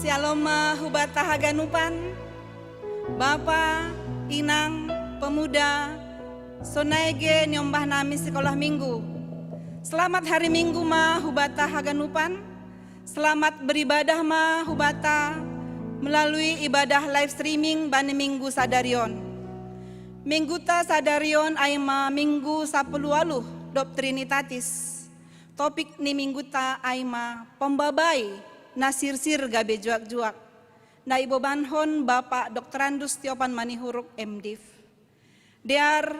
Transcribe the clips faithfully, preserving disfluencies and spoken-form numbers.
Syalom ma hubata haganupan, Bapa, Inang, pemuda, sonai ge niombah nami sekolah minggu. Selamat hari Minggu ma hubata haganupan. Selamat beribadah ma hubata melalui ibadah live streaming bani minggu sadarion. Mingguta sadarion ai ma minggu sapuluh waluh dob Trinitatis. Topik ni mingguta ai ma pembabai na sirsir gabe juak-juak. Na ibobanhon Bapak Doktorandus Tiopan Manihuruk, M.Div. Dear,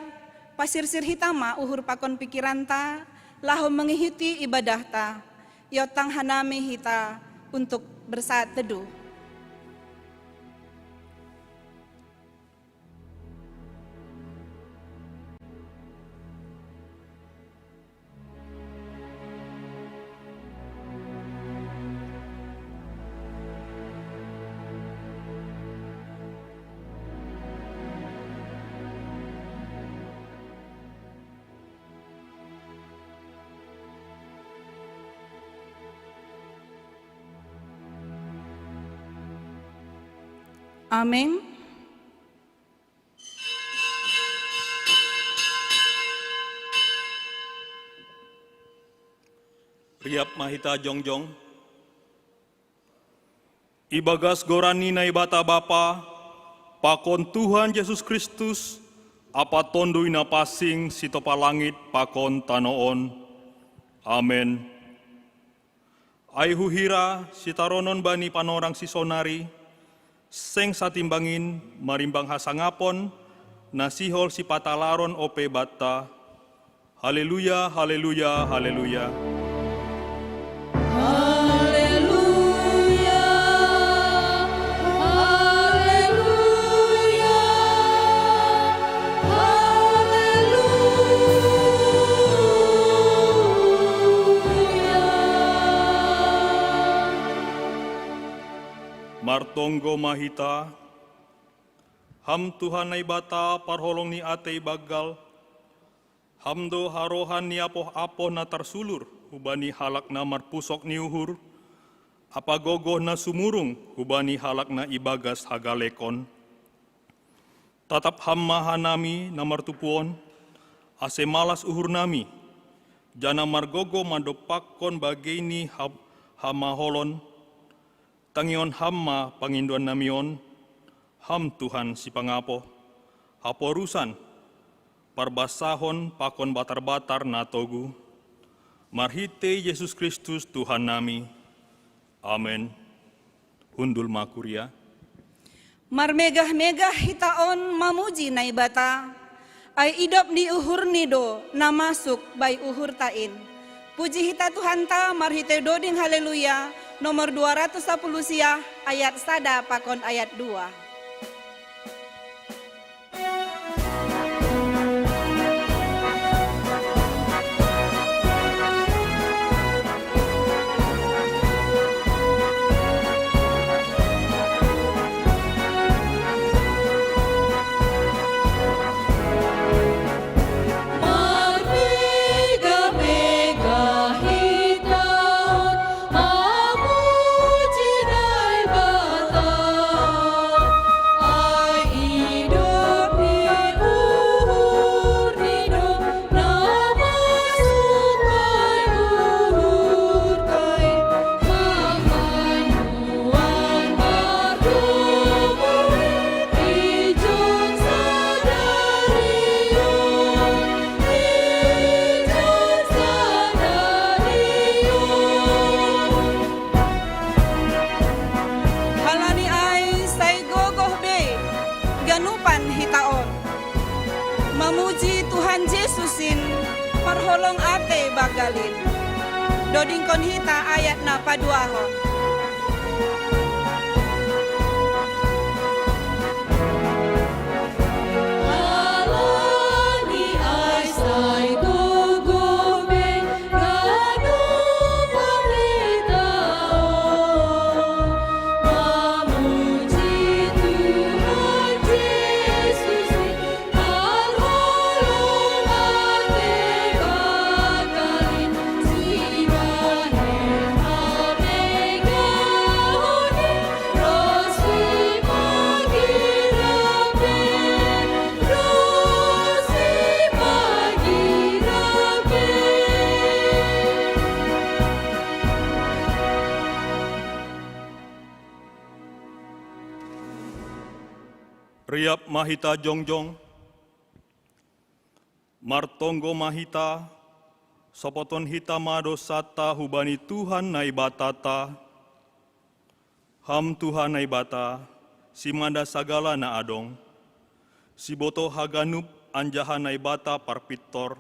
pasirsir hita ma uhur pakon pikiranta, laho mengihiti ibadahta, iotang hanami hita untuk bersaat teduh. Amin. Riap ma hita jongjong. Ibagas goran ni Naibata Bapa, pakon Tuhan Jesus Kristus, ampa Tonduy Napansing sitopa langit pakon tano on. Amen. Ai huhira sitaronon bani panorang sisonari, seng satimbangin marimbang hasangapon na sihol sipatalaron ope banta. Haleluya, haleluya, haleluya. Haleluya, haleluya, haleluya. Martonggo ma hita. Ham Tuhan Naibata parholong ni atei banggal, Ham do harohan ni apoh-apoh na tarsulur hubani halak na marpusok ni uhur, ampa gogoh na sumurung hubani halak na ibagas hagalekon. Tatap Ham ma hanami na martumpuon, ase malas uhurnami, janah margogoh mandompakkon bagei ni ha-, hamaholon, tangihon Ham ma pangindoannami on, Ham Tuhan Sipangapoh, haporusan, parbansahon pakon batar-batar na togu, marhitei Jesus Kristus Tuhannami. Amen. Hundul ma kuria. Marmegah-megah hita on mamuji Naibata, ai idop ni uhurNi do na masuk bai uhurta in. Puji hita Tuhanta marhitei doding Haleluya nomor dua ratus sapuluh siah, ayat sada pakon ayat dua. Halani ai sai gogoh be ganupan hita on mamuji Tuhan Jesus in marholong atei banggal in. Dodingkon hita ayat na paduahon. Siap ma hita jongjong. Martonggo ma hita, sopoton hita ma dosata hubani Tuhan Naibatata. Ham Tuhan Naibata, simanda sagala na adong, siboto haganup anjaha Naibata parpintor.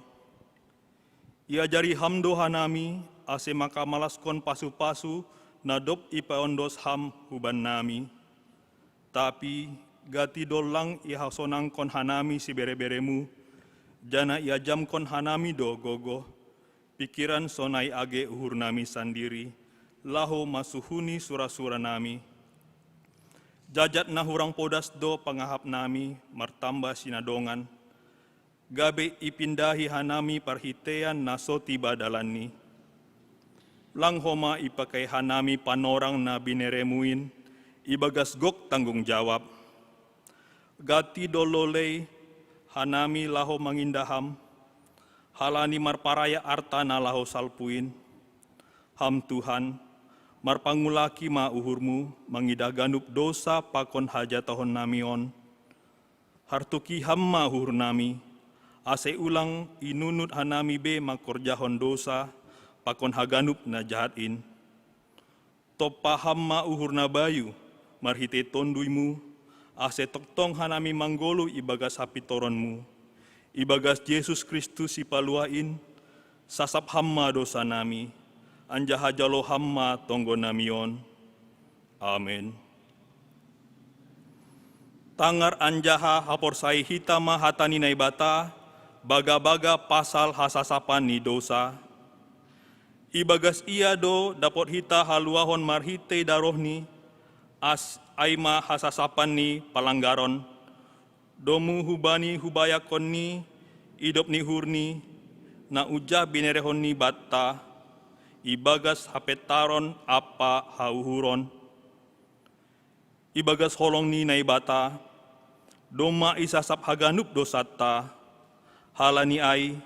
Iajari Ham do hanami, ase maka malaskon pasu-pasu na dob ipaondos Ham hubannami. Tapi gati do lang ihasonangkon hanami sibere-beremu, janah iajamkon hanami do gogoh, pikiran sonai age uhurnami sandiri, laho masuhuni sura-suranami. Jajat na hurang podas do pangahapnami martamba sinadongan, gabe ipindahi hanami parhiteian na so tiba dalanni. Lang homa ipakei hanami panorang na bineremuin ibagas gok tanggung jawab. Gati do lolei hanami laho mangindah Ham, halani marparaya arta na laho salpuin. Ham Tuhan, marpangulaki ma uhurmu mangidah ganup dosa pakon hajatahonnami on. Hartuki Ham ma uhurnami, ase ulang inunut hanami be mangkorjahon dosa pakon haganup na jahat in. Tompa Ham ma uhur na bayu, marhitei TonduyMu, ase tongtong hanami manggoluh ibagas hapintoronMu. Ibagas Jesus Kristus Sipaluah in, sasap Ham ma dosanami, anjaha jalo Ham ma tonggonami on. Amen. Tangar anjaha haporsayai hita ma hata ni Naibata, bagabaga pasal hasasapan ni dosa. Ibagas Ia do dapot hita haluahon marhitei darohNi, ase ai ma hasasapan ni palanggaron, domu hubani hubayakkon ni idop ni uhurNi, na unjah binerehonNi banta, ibagas hapentaron ampa hauhuron. Ibagas holong ni Naibata, domma isasap haganup dosanta, halani ai,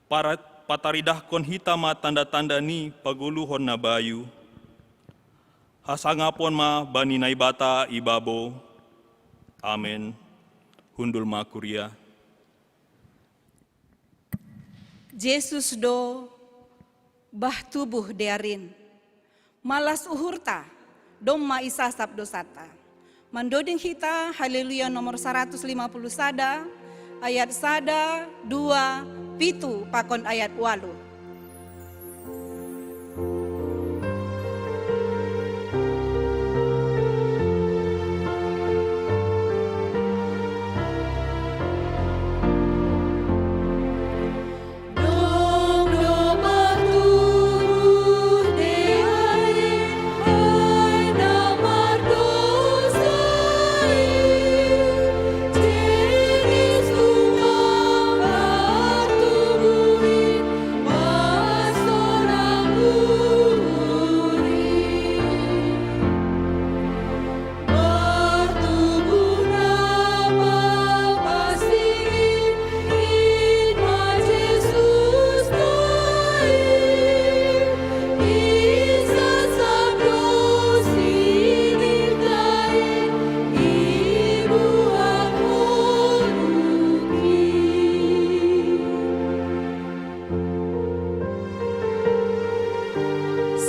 para-, pataridahkon hita ma tanda-tanda ni pagoluhon na bayu. Hasangapon ma bani Naibata ibabo. Amen. Hundul ma kuria. Jesus do bah tubuh dearin. Malas uhurta, domma isasap dosanta. Mandoding hita Haleluya nomor saratus lima puluh sada, ayat sada, dua, pitu, pakon ayat waluh.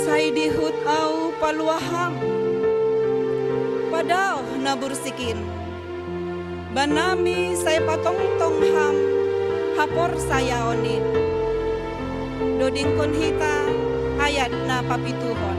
Sai dihut ahu paluah Ham, padaoh na bursikin. Bannami sai patongtong Ham haporsayaon in. Dodingkon hita ayat na papituhon.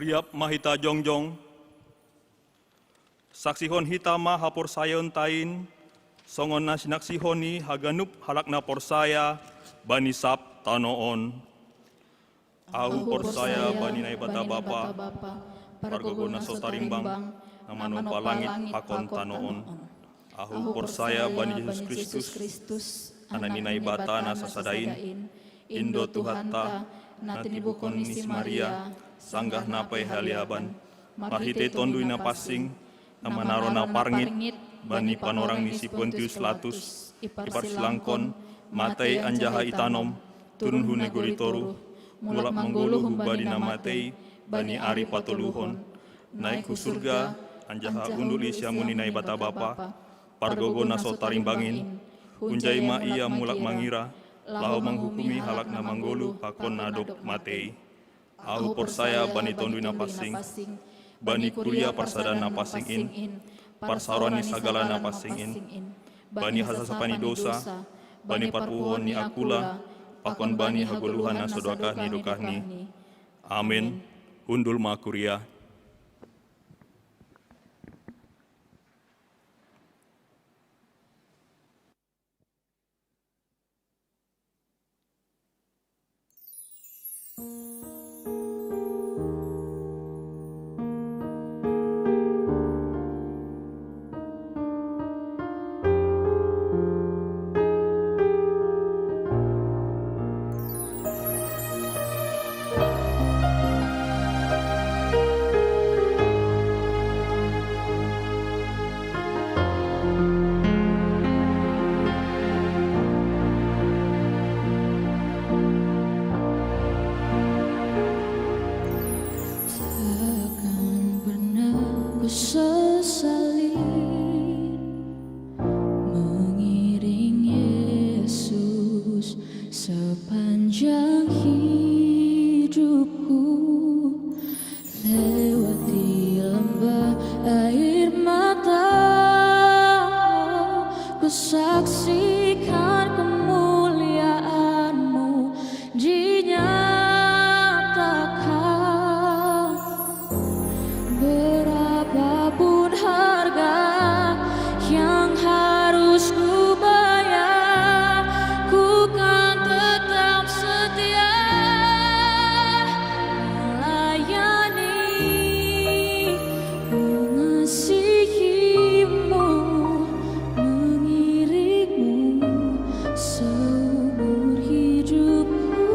Riap ma hita jongjong, saksihon hita ma haporsayaon tain, songon na sinaksihon ni haganup halak na porsaya bani sab tano on. Ahu porsaya bani Naibata Bapa, pargogo na so tarimbang, na manompa langit pakon tano on. Ahu porsaya bani Jesus Kristus, Anak ni Naibata na sasada in, in do Tuhanta, na tinibuhon ni si Maria, sanggah na pahaliaban, marhitei Tonduy Napansing, na manaro na parngit bani panorang ni si Pontius Latus, iparsilangkon, matei anjaha itanom, turun hu negori toruh, mulak manggoluh humbani na matei bani ari patoluhon, naik hu surga, anjaha unduk i siamun ni Naibata Bapa, pargogo na so tarimbang in. Hunjai ma Ia mulak mangira, laho manghukumi halak na manggoluh pakon na dob matei. Ahu porsaya bani Tonduy Napansing, bani kuria parsadaan na pansing in, parsaoran ni sagala na pansing in, bani hasasapan ni dousa, bani parpuhoon ni angkula, pakon bani hagoluhan na so dokah ni dokahni. Amen. Hundul ma kuria. Takkan pernah ku sesali mengiring Yesus sepanjang hidupku. Lewati lembah air mata, ku saksikan kemuliaan-Mu dinyatakan. Berapapun harga yang harus ku bayar, ku kan tetap setia melayani, mengasihi-Mu, mengiring-Mu seumur hidupku.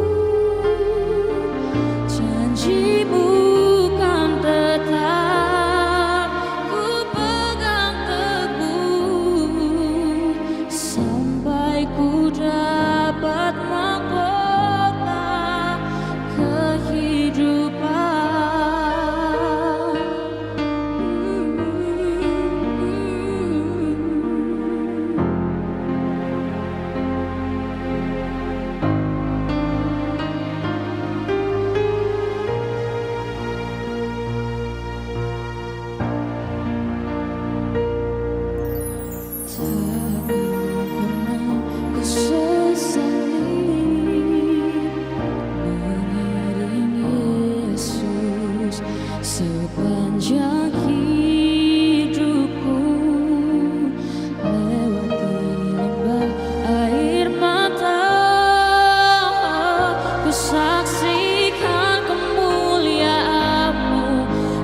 Janji-Mu kan tetap ku pegang teguh sampai ku dapat mahkota kehidupan. Takkan pernah ku sesali mengiring Yesus sepanjang hidupku. Lewati lembah air mata, ku saksikan kemuliaan-Mu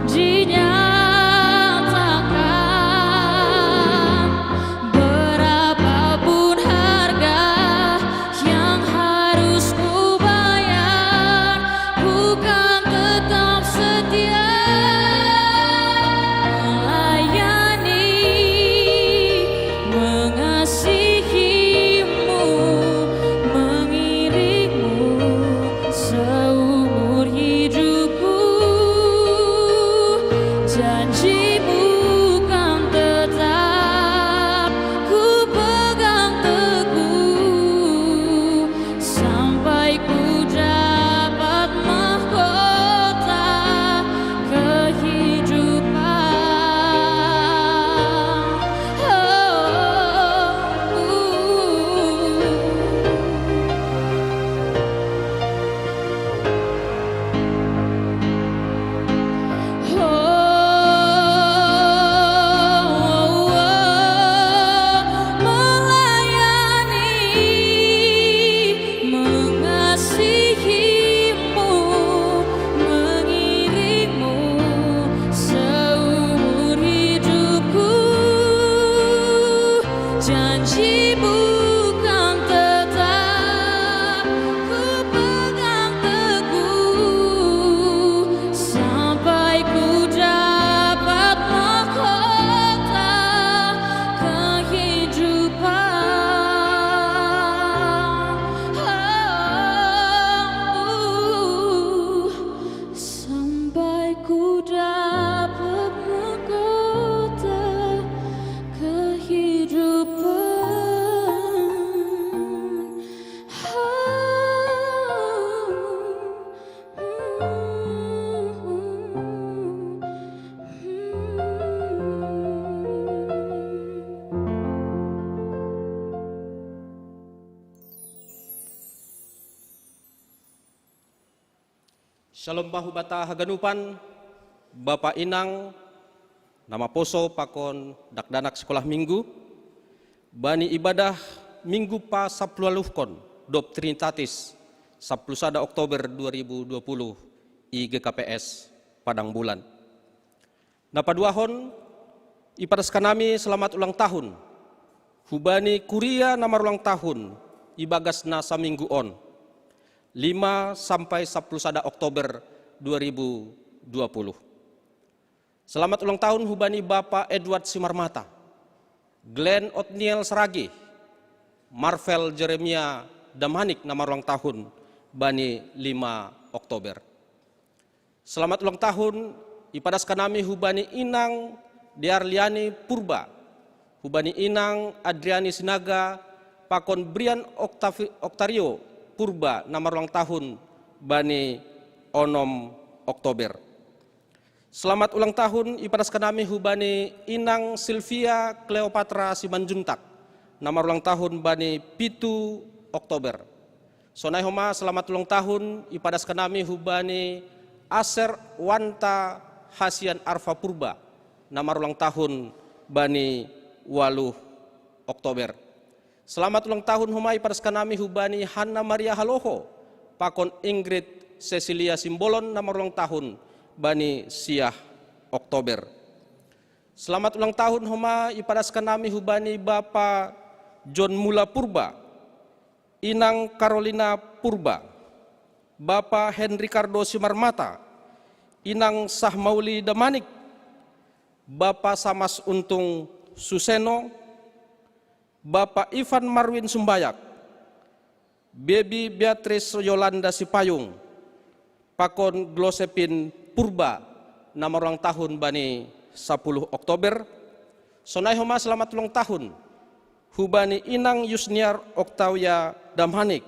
dinyatakan. Berapapun harga yang harus ku bayar, ku kan tetap setia melayani, mengasihi-Mu, mengiring-Mu seumur Shalom ma hubata haganupan, bapa inang, na maposo pakon dakdanak sikolah minggu, bani ibadah minggu pa sapuluh aluhkon dob Trinitatis, sapuluh sada Oktober dua ribu dua puluh, i G K P S Padang Bulan. Na paduahon, ipadas hanami selamat ulang tahun hubani kuria na marulang tahun ibagas na saminggu on, lima sampai sapuluh sada Oktober dua ribu dua puluh. Selamat ulang tahun hubani Bapa Edward Simarmata, Glenn Otniel Saragih, Marvel Jeremia Damanik na marulang tahun bani lima Oktober. Selamat ulang tahun ipadas hanami hubani inang Dearliani Purba, hubani inang Adriani Sinaga, pakon Brian Oktavi-, Oktario Purba na marulang tahun bani onom Oktober. Selamat ulang tahun ipadas hanami hubani inang Silvia Cleopatra Simanjuntak, na marulang tahun bani pitu Oktober. Sonai homa selamat ulang tahun ipadas hanami hubani Aser Wanta Hasian Arfa Purba, na marulang tahun bani waluh Oktober. Selamat ulang tahun homa ipadas hanami hubani Hanna Maria Haloho, pakon Ingrid Cecilia Simbolon na marulang tahun bani siah Oktober. Selamat ulang tahun homa ipadas hanami hubani Bapa John Mula Purba, Inang Carolina Purba, Bapa Henricardo Simarmata, Inang Sahmauli Damanik, Bapa Samas Untung Suseno, Bapa Ivan Marwin Sumbayak, Bebi Beatrice Yolanda Sipayung, pakon Glosepin Purba na marulang tahun bani sapuluh Oktober. Sonai homa selamat ulang tahun hubani inang Yusniar Octavia Damhanik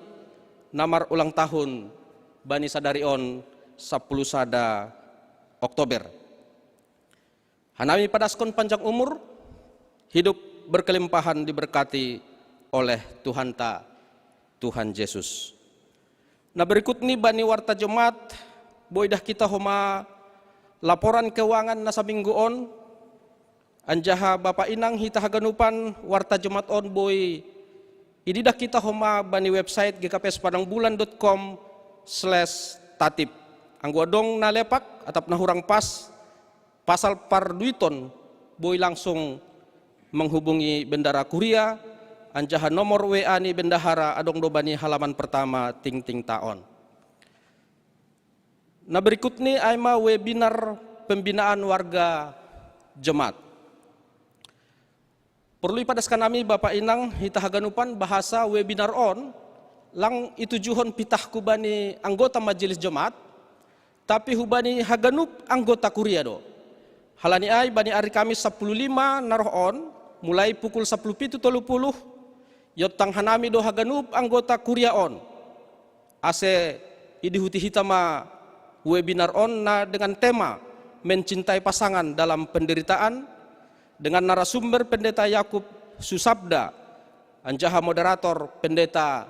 na marulang tahun bani sadari on sapuluh sada Oktober. Hanami padaskon panjang umur, hidup berkelimpahan diberkati oleh Tuhanta, Tuhan Yesus. Na berikut ni bani warta Jumat, boi dah kita homa laporan keuangan na saminggu on, anjaha bapa inang hita haganupan warta Jumat on boi ididah kita homa bani website G K P S padang bulan dot com slash tatib. Anggo adong na lepak atap na hurang pas, pasal parduiton, boi langsung menghubungi bendahara kuria, anjaha nomor W A ni bendahara adong do bani halaman pertama tingting ta on. Na berikut ni ai ma webinar pembinaan warga Jemaat. Porlu ipadas hanami bapa inang hita haganupan bahasa webinar on, lang itujuhon pitahku bani anggota majelis Jemaat, tapi hubani haganup anggota kuria do. Halani ai bani ari Kamis sapuluh lima na roh on, mulai pukul sapuluh pitu tolu puluh, iontang hanami do haganup anggota kuria on, ase idihuti hita ma webinar on na dengan tema Mencintai Pasangan dalam Penderitaan, dengan narasumber Pendeta Yakub Susabda, anjaha moderator Pendeta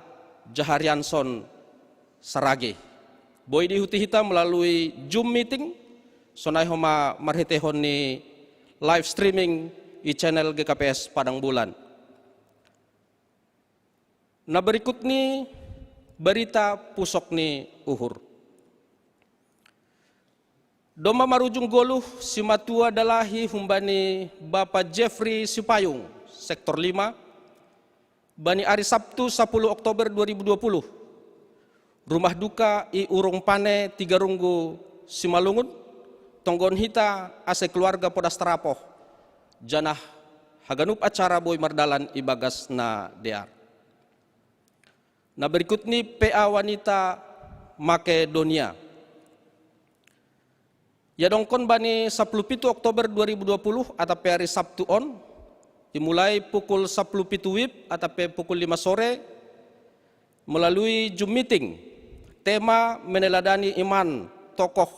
Jaharianson Saragih. Boi diihuti hita melalui Zoom meeting, sonai homa marhiteihon ni live streaming i channel G K P S Padang Bulan. Na berikut ni barita pusok ni uhur. Domma marujung goluh simatua dalahi humbani Bapa Jeffrey Sipayung, sektor lima, bani ari Sabtu sapuluh Oktober dua ribu dua puluh. Rumah duka i Urung Pane Tiga Runggu Simalungun, tonggohon hita ase keluarga podas tarapoh, janah haganup acara boi mardalan ibagas na dear. Na berikut ni P A Wanita Makedonia. Iadongkon bani sapuluh pitu Oktober dua ribu dua puluh atap pe ari Sabtu on, imulai pukul sapuluh pitu wib atap pe pukul lima sore, melalui Zoom meeting, tema meneladani iman tokoh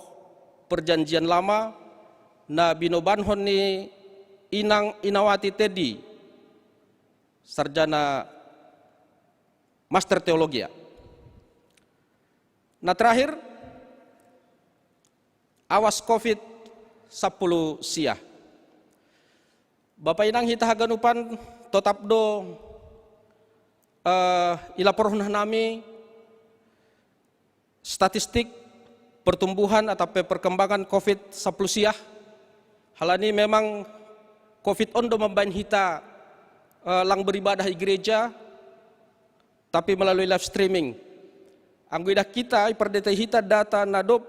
Perjanjian Lama, na binobankon ni Inang Inawati Teddy, sarjana Master Teologia. Na terakhir, Awas covid sapuluh siah. Bapa inang hita haganupan, totap do uh, ilaporhon hanami statistik pertumbuhan atau perkembangan covid sapuluh siah. Halani memang covid on do mambaen hita uh, lang beribadah di gereja, tapi melalui live streaming. Anggo idah hita, ipardetei hita data na dob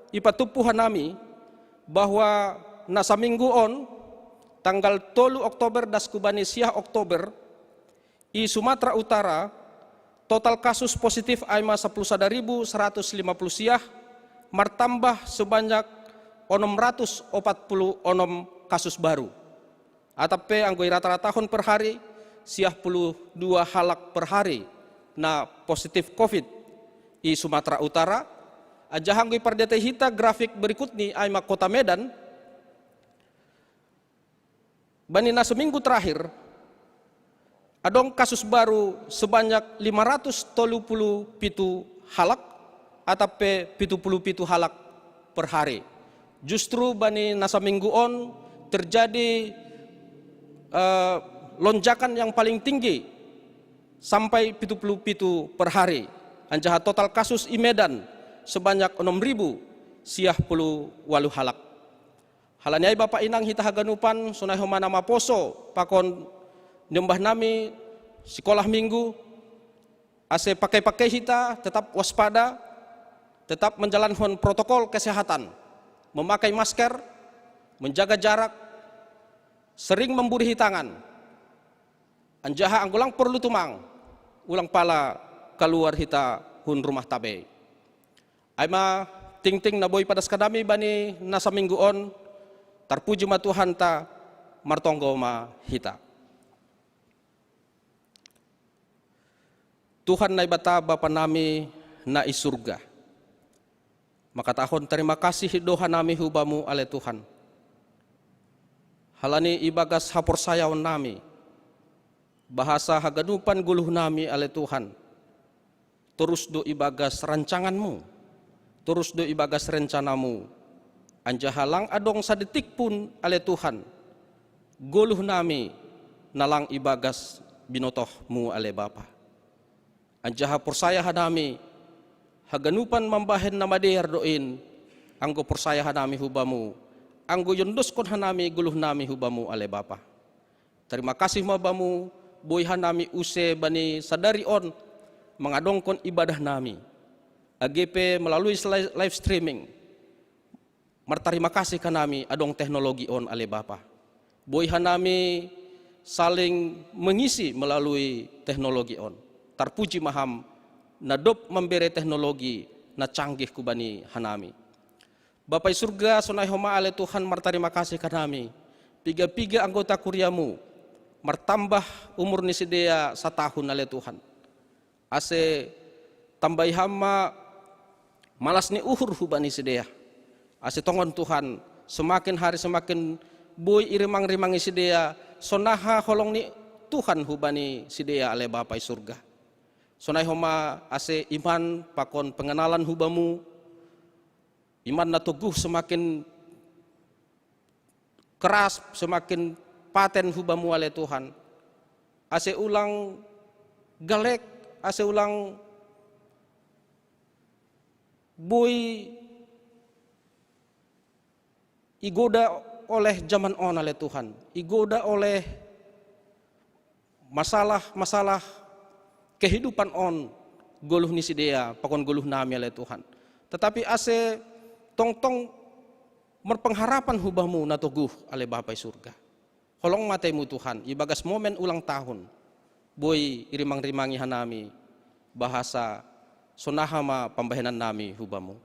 ipatupu hanami, bahwa na saminggu on, tanggal tolu Oktober das hubani siah Oktober, i Sumatera Utara, total kasus positif ai ma sapuluh sada ribu seratus lima puluh siah, martambah sebanyak onom ratus opat puluh onom kasus baru. Atap pe anggo irata-ratahon per hari, siah puluh dua halak per hari na positif covid i Sumatera Utara. Anjaha anggo ipardetei hita grafik berikutni ai ma kota Medan, bani na seminggu terakhir, adong kasus baru sebanyak lima ratus tolu puluh pitu halak, atap pe pitu puluh pitu halak per hari. Justru bani na saminggu on terjadi uh, lonjakan yang paling tinggi sampai pitu puluh pitu per hari. Anjaha total kasus i Medan sebanyak onom ribu siah puluh walu halak. Halani ai bapa inang hita haganupan, sonai homa na maposo pakon niombah nami sikolah minggu, ase pakai-pakai hita tetap waspada, tetap menjalankan protokol kesehatan, memakai masker, menjaga jarak, sering memburihi tangan. Anjaha anggo lang porlu tumang, ulang pala kaluar hita hun rumah tabei. Ai ma tingting na boi padas kadami bani na saminggu on. Tarpuji ma Tuhanta, martonggo ma hita. Tuhan Naibata Bapa nami na i surga, mangkatahon tarima kasih do hanami hu Bamu ale Tuhan. Halani ibagas haporsayaon nami, bahasa haganupan goluh nami ale Tuhan, torus do ibagas rancangan-Mu, torus do ibagas rencana-Mu. Anjaha lang adong sadetik pun ale Tuhan, goluh nami na lang ibagas binotoh-Mu ale Bapa. Anjaha porsaya hanami, haganupan mambahen na madear do in, anggo porsaya hanami hu Bamu, anggo iondoskon hanami goluh nami hu Bamu ale Bapa. Tarima kasih ma Bamu, boi hanami use bani sadari on mangadongkon ibadah nami, age pe melalui live streaming. Martarima kasih hanami adong teknologi on ale Bapa. Boi hanami saling mengisi melalui teknologi on. Tarpuji ma Ham na dob mambere teknologi na canggih hubani hanami. Bapa i surga, sonai homa ale Tuhan, martarima kasih hanami, piga-piga anggota kuria-Mu martambah umur ni sidea satahun ale Tuhan. Ase tambai Ham ma malas ni uhur hubani sidea. Ase tongon Tuhan, semakin hari semakin boi irimang-rimangi sidea sonaha holong ni Tuhan hubani sidea ale Bapa i surga. Sonai homa ase iman pakon pengenalan hu Bamu, iman na toguh semakin keras, semakin paten hu Bamu ale Tuhan. Ase ulang galek, ase ulang boi igoda oleh zaman on ale Tuhan, igoda oleh masalah-masalah kehidupan on goluh ni sidea pakon goluh nami ale Tuhan. Tetapi ase tongtong marpengharapan hu Bamu na toguh ale Bapa i surga. Holong ma Tuhan, ibagas momen ulang tahun, boi irimang-rimangi hanami, bahasa sonaha ma pambahenan nami hu Bamu.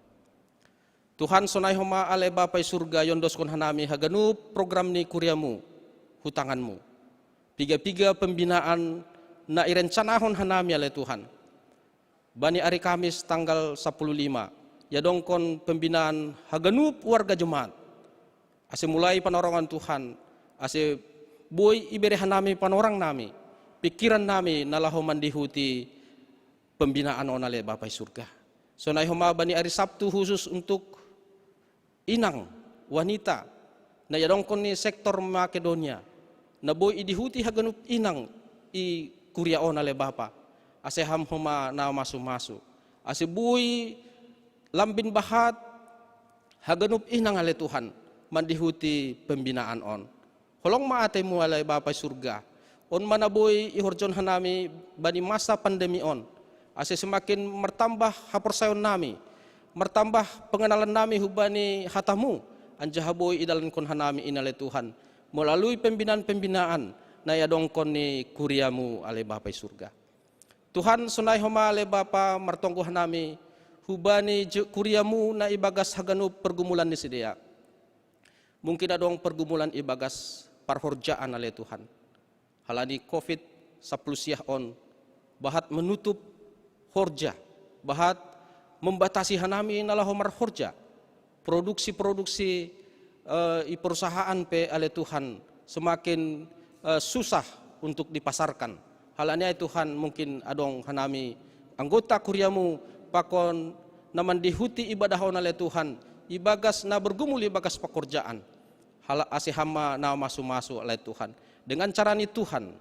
Tuhan, sonai homa ale Bapa i surga, iondoskon hanami haganup program ni kuria-Mu hu tangan-Mu. Piga-piga pembinaan na irencanahon hanami ale Tuhan. Bani ari Kamis tanggal sapuluh lima, iadongkon pembinaan haganup warga jemaat. Ase mulai panorongan Tuhan, ase boi ibere hanami panorang nami, pikiran nami na laho mandihuti pembinaan on ale Bapa i surga. Sonai homa bani ari Sabtu khusus untuk inang, wanita, na iadongkon ni sektor Makedonia, na boi idihuti haganup inang i kuria on ale Bapa, ase ham homa na masu-masu, ase boi lambin bahat haganup inang ale Tuhan, mandihuti pembinaan on. Holong ma atemu ale Bapa i surga. On ma na boi ihorjahon hanami bani masa pandemi on, ase semakin martambah haporsayaon nami, martambah pengenalan nami hubani hatamu, anjaha boi idalankon hanami in ale Tuhan, melalui pembinaan-pembinaan na iadongkon ni kuriamu ale Bapa i surga. Tuhan, sonai homa ale Bapa martonggo hanami hubani kuriamu na ibagas haganup pergumulan ni sidea. Mungkin adong pergumulan ibagas parhorjaan ale Tuhan. Halani covid sapuluh siah on, bahat menutup horja, bahat membatasi hanami na laho marhorja, produksi-produksi uh, i perusahaan pe ale Tuhan semakin uh, susah untuk dipasarkan. Halani ai Tuhan, mungkin adong hanami anggota kuriamu pakon na mandihuti ibadah on ale Tuhan, ibagas na bergumul ibagas pekerjaan. Hala ase ham ma na masu-masu ale Tuhan. Dengan cara ni Tuhan,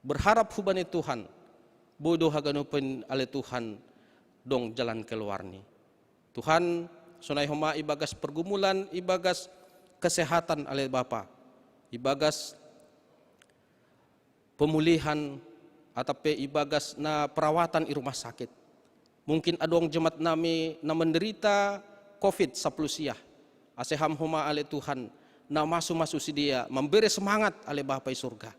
berharap hubani Tuhan, boi do haganup in ale Tuhan dong jalan keluarni. Tuhan, sonai homa ibagas pergumulan, ibagas kesehatan ale Bapa, ibagas pemulihan, atap pe ibagas na perawatan i rumah sakit. Mungkin adong jemaat nami na menderita covid sapuluh siah. Ase ham homa ale Tuhan, na masu-masu sidea, mambere semangat ale Bapa i surga.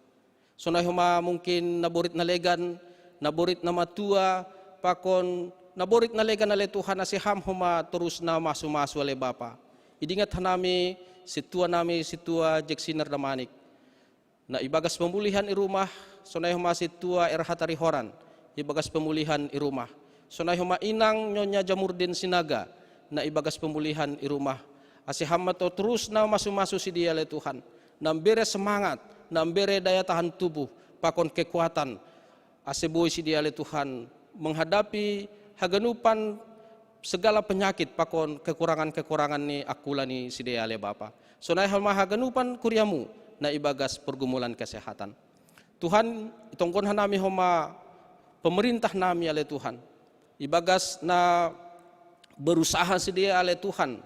Sonai homa mungkin naborit na legan, naborit na matua, pakon naborit na legan ale Tuhan, ase ham homa torus na masu-masu ale Bapa. Idingat hanami sintua nami, sintua Jeksiner Damanik, na ibagas pemulihan i rumah, sonai homa sintua R H Tarihoran, ibagas pemulihan i rumah. Sonai homa inang Nyonya Jamurdin Sinaga, na ibagas pemulihan i rumah. Ase ham ma torus na masu-masu sidea ale Tuhan, na mbere semangat, na mbere daya tahan tubuh, pakon kekuatan, ase boi sidea ale Tuhan menghadapi haganupan segala penyakit pakon kekurangan-kekurangan ni angkula ni sidea ale Bapa. Sonai homa haganupan kuriamu na ibagas pergumulan kesehatan. Tuhan, itonggon hanami homa pemerintah nami ale Tuhan, ibagas na berusaha sidea ale Tuhan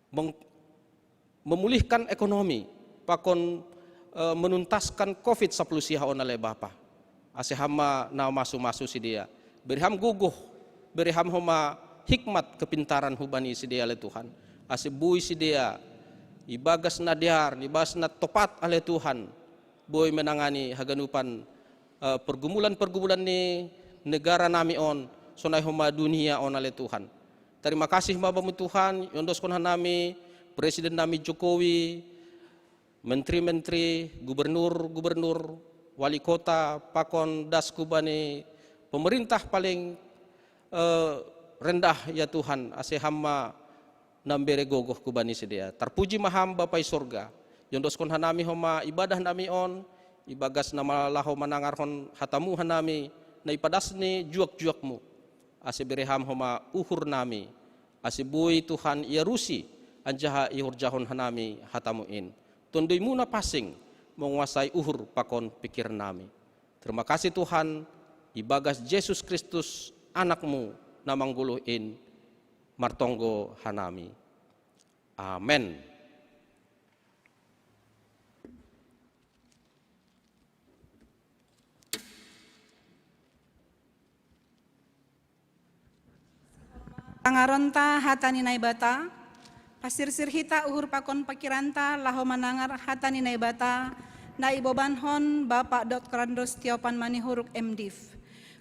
meng, memulihkan ekonomi, pakon uh, menuntaskan covid sapuluh siah on ale Bapa. Ase ham ma na masu-masu sidea. Bere ham gogoh, bere ham homa hikmat kepintaran hubani sidea ale Tuhan. Ase boi sidea ibagas na dear, ibagas na topat ale Tuhan, boi menangani haganupan uh, pergumulan-pergumulan ni negara nami on, sonai homa dunia on ale Tuhan. Terima kasih ma bamu Tuhan, iondoskon hanami Presiden nami Jokowi, menteri-menteri, gubernur-gubernur, wali kota, pakon das hubani pemerintah paling uh, rendah ya Tuhan, ase ham ma na mbere gogoh hubani sidea. Terpuji ma ham Bapa i sorga, iondoskon hanami homa ibadah nami on, ibagas na laho manangarhon hatamu hanami, na ipadas ni juak-juakmu. Ase bere ham homa uhur nami, ase boi Tuhan iarusi anjaha ihorjahon hanami hatamu in. Tonduimu na pansing menguasai uhur pakon pikir nami. Terima kasih Tuhan, ibagas Jesus Kristus anakmu na manggoluh in, martonggo hanami. Amen. Tangaronta hata ni Naibata, pasirsir hita uhur pakon pakiranta laho manangar hata ni Naibata, na ibobanhon Bapak Doktor Andros Tiopan Manihuruk M Div.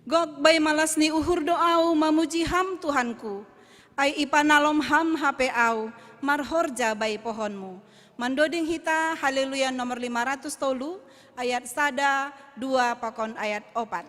Gok bai malas ni uhur do au mamuji ham Tuhanku, ai ipanalom ham hape au marhorja bai pohonmu. Mandoding hita Haleluya nomor lima ratus tolu, ayat sada, dua pakon ayat opat.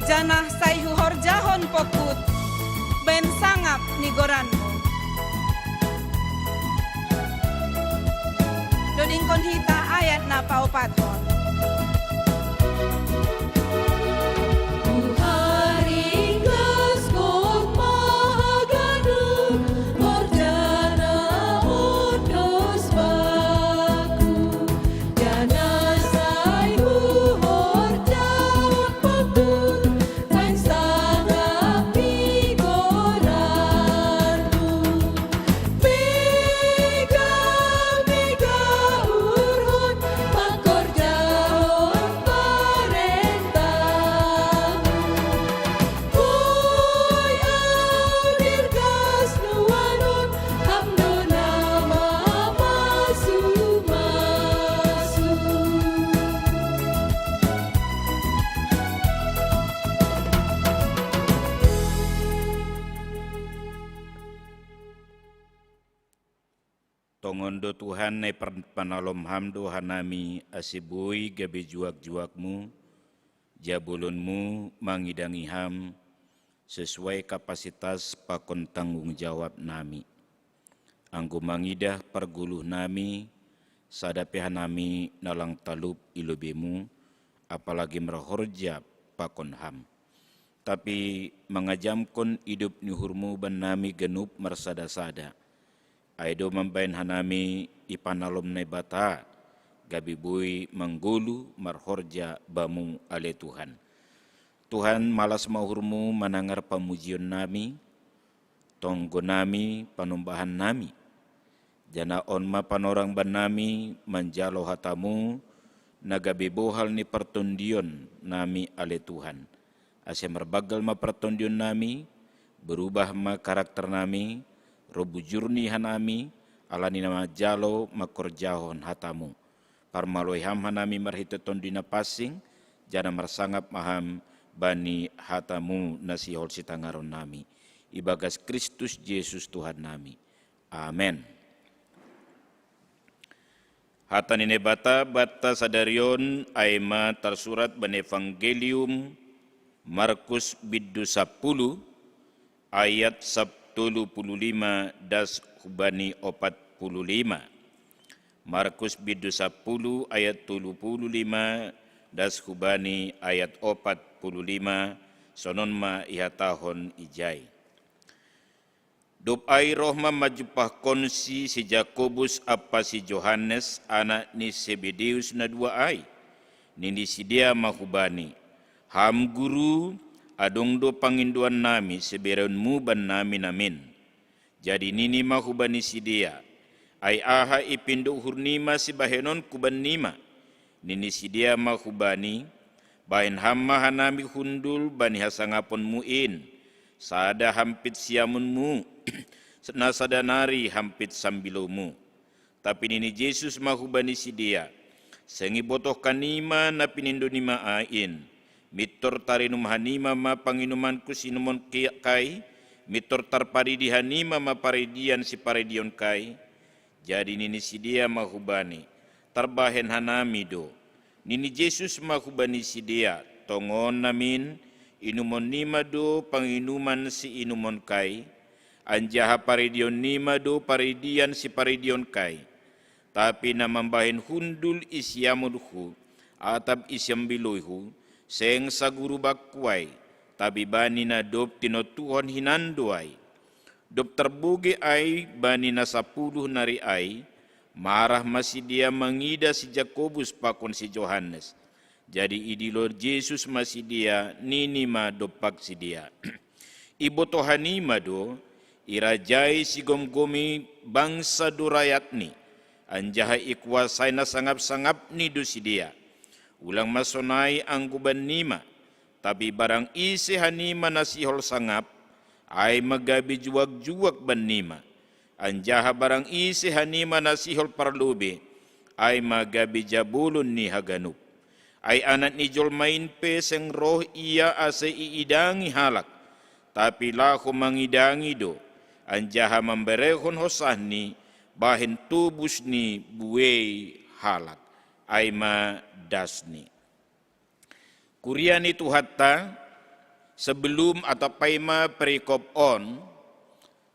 Janah sai huhorjahon pogkut, baen sangap ni goranmu. Dodingkon hita ayat na paopathon. Tongon do Tuhan, nai par-, panalom Ham do hanami, ase boi gabe juak-juak-Mu, jabolon-Mu mangidangi Ham sesuai kapasitas pakon tanggung jawab nami. Anggo mangidah pargoluh nami, sada pe hanami na lang talup i lobei-Mu, apalagi marhorja pakon Ham. Tapi mangajamkon idop ni uhur-Mu bannami ganup marsada-sada. Ai do mambaen hanami ipanalom Naibata, gabe boi manggoluh marhorja Bamu ale Tuhan. Tuhan, malas ma uhur-Mu manangar pamujion nami, tonggo nami, panombahan nami. Janah on ma panorang bannami manjalo hata-Mu, na gabe bohal ni partondion nami ale Tuhan. Ase marbanggal ma partondion nami, berubah ma karakter nami, ro bujur ni hanami, ala ni na manjalo mangkorjahon hata-Mu. Parmaloi Ham hanami marhitei Tonduy Napansing, janah marsangap ma Ham bani hata-Mu na sihol sitangaron nami. Ibagas Kristus Jesus Tuhan nami. Amen. Hata ni Naibata banta sadari on ai ma tarsurat bani Evangelium Markus bindu sapuluh ayat sap-, tolu puluh lima das hubani opat puluh lima. Markus bindu sapuluh ayat tolu puluh lima das hubani ayat opat puluh lima, sonon ma ihatahon ijai. Dob ai roh ma manjumpahkonSi si Jakobus ampa si Johannes, anak ni Sebedeus na dua ai. Nini sidea ma hu Bani, "Ham Guru, adong do pangindoannami siberehonMu bannami namin." Jadi nini ma hubani sidea, "Ai aha ipindo uhurnima sibahenonku bannima?" Nini sidea ma hu Bani, "Bahen Ham ma hanami hundul bani hasangaponMu in, sada hampit siamunMu, na sada nari hampit sambilouMu." Tapi nini Jesus ma hubani sidea, "Seng ibotoh hanima na pinindonima ai in. Mintor tarinum hanima ma panginumanKu sinumonkai, mintor tarparidi hanima ma paridian siparidionkai?" Jadi nini sidea ma hu Bani, "Tarbahen hanami do." Nini Jesus ma hubani sidea, "Tongon namin, inumonnima do panginuman siinumonkai, anjaha paridionnima do paridian siparidionkai. Tapi na mambahen hundul i siamunHu atap i sambilouHu, seng saguru Bangku ai, tapi bani na dob tinontuhon hinan do ai." Dob tarbogei ai bani na sapuluh nari ai, marah ma sidea mangidah si Jakobus pakon si Johannes. Jadi idilo Jesus ma sidea, nini ma dompak sidea, "Ibotoh hanima do, irajai sigomgomi bangsa do rayatni, anjaha ikuasai na sangap-sangapni do sidea. Ulang ma sonai anggo bannima, tapi barang ise hanima na sihol sangap, ai ma gabe juak-juak bannima. Anjaha barang ise hanima na sihol parlobei, ai ma gabe jabolon ni haganup. Ai Anak ni jolma in pe seng roh Ia ase iidangi halak, tapi laho mangidangi do, anjaha mamberehon hosahni bahen tobus ni buei halak." Ai ma dasni. Kuria ni Tuhanta, Sebelum atau paima perikop on,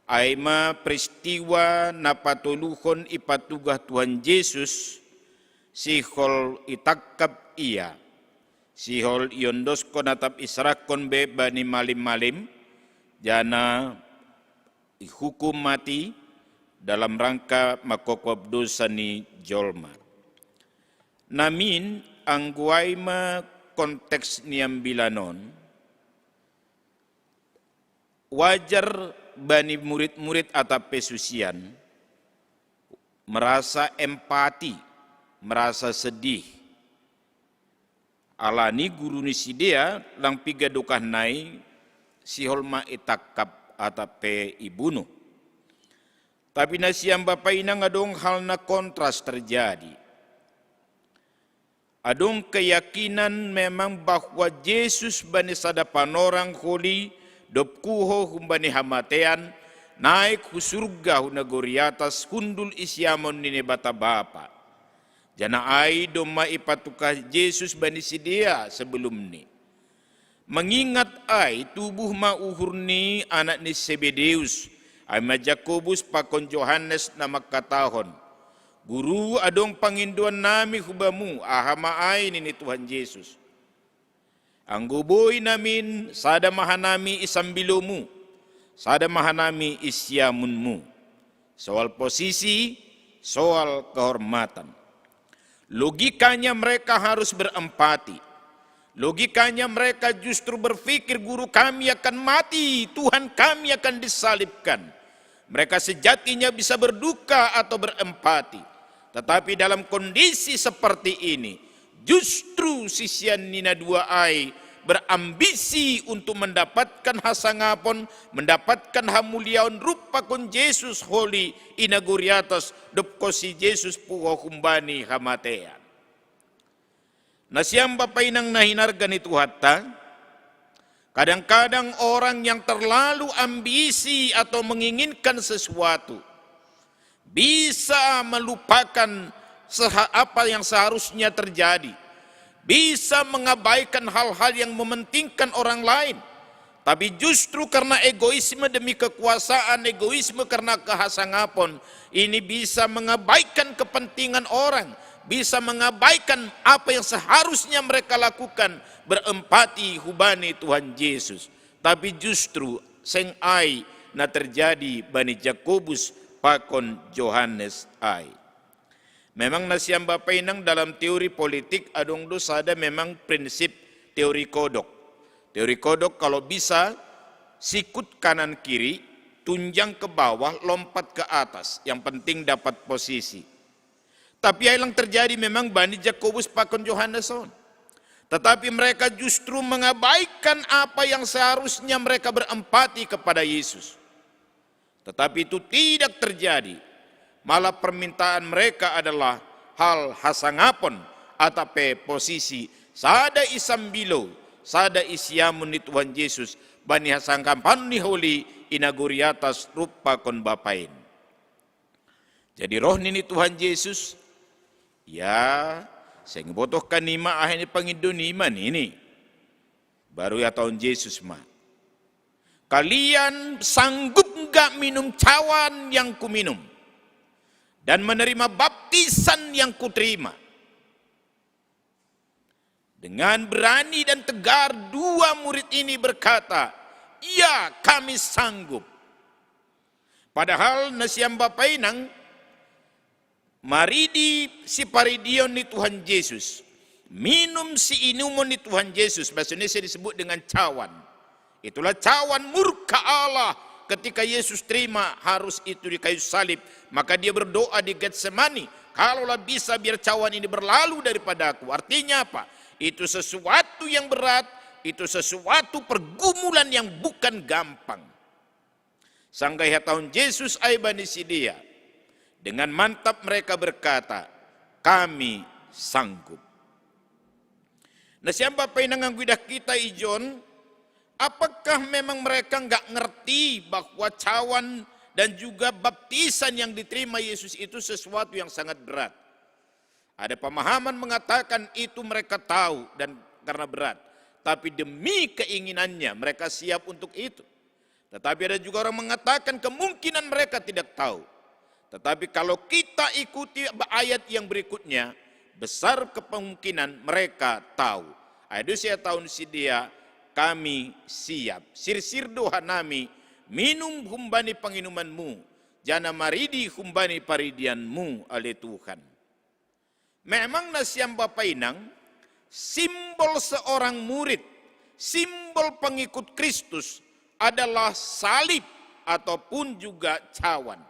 aima peristiwa napatoluhon ipatugah Tuhan Yesus, sihol itangkap ia, sihol iondoskon atap iserahkon be bani malim-malim, jana ihukum mati dalam rangka mangkopkop dosa ni jolma. Namin anggo aima konteks ni ambilan on, wajar bani murid-murid atap pesusian merasa empati, merasa sedih. Alani guru ni sidea lang piga dokah nai sihol ma itangkap atap pe ibunuh. Tapi nasiam bapa inang, adong hal na kontras terjadi. Adong keyakinan memang bahwa Jesus bani sada panorang holi dob kuho humbani hamatean, naik hu surga hu nagori atas hundul i siamon ni Naibata Bapa. Jana ai domma ipatugah Jesus bani sidea sebelumni. Mengingat ai tubuh ma uhur ni anak ni Sebedeus, ai ma Jakobus pakon Johannes na mangkatahon, "Guru, adong pangindoan nami hu Bamu, aha ma ai?" nini Tuhan Jesus. "Anggo boi namin, sada ma hanami i sambilomu, sada ma hanami i siamunmu." Soal posisi, soal kehormatan. Logikanya mereka harus berempati. Logikanya mereka justru berpikir, "Guru kami akan mati, Tuhan kami akan disalibkan." Mereka sejatinya bisa berduka atau berempati. Tetapi dalam kondisi seperti ini, justru sisian ni na dua ai berambisi untuk mendapatkan hasangapon, mendapatkan hamuliaon rup pakon Jesus holi i nagori atas, dob konsi Jesus puho humbani hamatean. Nasiam bapa inang na hinarga ni Tuhanta, kadang-kadang orang yang terlalu ambisi atau menginginkan sesuatu bisa melupakan seha-, apa yang seharusnya terjadi, bisa mengabaikan hal-hal yang mementingkan orang lain. Tapi justru karena egoisme demi kekuasaan, egoisme karena kehasangapon, ini bisa mengabaikan kepentingan orang, bisa mengabaikan apa yang seharusnya mereka lakukan, berempati hubani Tuhan Yesus. Tapi justru seng ai na terjadi bani Jakobus pakon Johannes ai. Memang nasiam bapa inang, dalam teori politik adong do sada memang prinsip teori kodok. Teori kodok, kalau bisa sikut kanan kiri, tunjang ke bawah, lompat ke atas. Yang penting dapat posisi. Tapi ai lang terjadi memang bani Jakobus pakon Johannes on. Tetapi mereka justru mengabaikan apa yang seharusnya mereka berempati kepada Yesus. Tetapi itu tidak terjadi. Malah permintaan mereka adalah hal hasangapon atap pe posisi, sada i sambilo, sada i siamun ni Tuhan Jesus, bani hasangapon ni holi i nagori atas rup pakon Bapa in. Jadi roh nini Tuhan Jesus, "Ya, seng botoh hanima aha ni pangindo nima," nini. Baru ihatahon Jesus ma, "Kalian sanggup nggak minum cawan yang kuminum dan menerima baptisan yang kuterima?" Dengan berani dan tegar dua murid ini berkata, "Ya, kami sanggup." Padahal nasiam bapa inang, maridi siparidion ni Tuhan Jesus, minum siinumon ni Tuhan Jesus, bahasa Indonesia disebut dengan cawan. Itulah cawan murka Allah ketika Yesus terima harus itu di kayu salib. Maka dia berdoa di Getsemani, "Kalaulah bisa, biar cawan ini berlalu daripadaku." Artinya apa? Itu sesuatu yang berat, itu sesuatu pergumulan yang bukan gampang. Sanggah ihatahon Jesus ai bani sidea, dengan mantap mereka berkata, "Kami sanggup." Nasiam bapa inang, anggo idah hita ijon, apakah memang mereka nggak ngerti bahwa cawan dan juga baptisan yang diterima Yesus itu sesuatu yang sangat berat? Ada pemahaman mengatakan itu mereka tahu dan karena berat. Tapi demi keinginannya, mereka siap untuk itu. Tetapi ada juga orang mengatakan kemungkinan mereka tidak tahu. Tetapi kalau kita ikuti ayat yang berikutnya, besar kemungkinan mereka tahu. Ayat sia tahun sidia, kami siap. Sirsir do hanami minum humbani panginumanmu, janah maridi humbani paridianmu, ale Tuhan. Memang nasiam bapa inang, simbol seorang murid, simbol pengikut Kristus adalah salib ataupun juga cawan.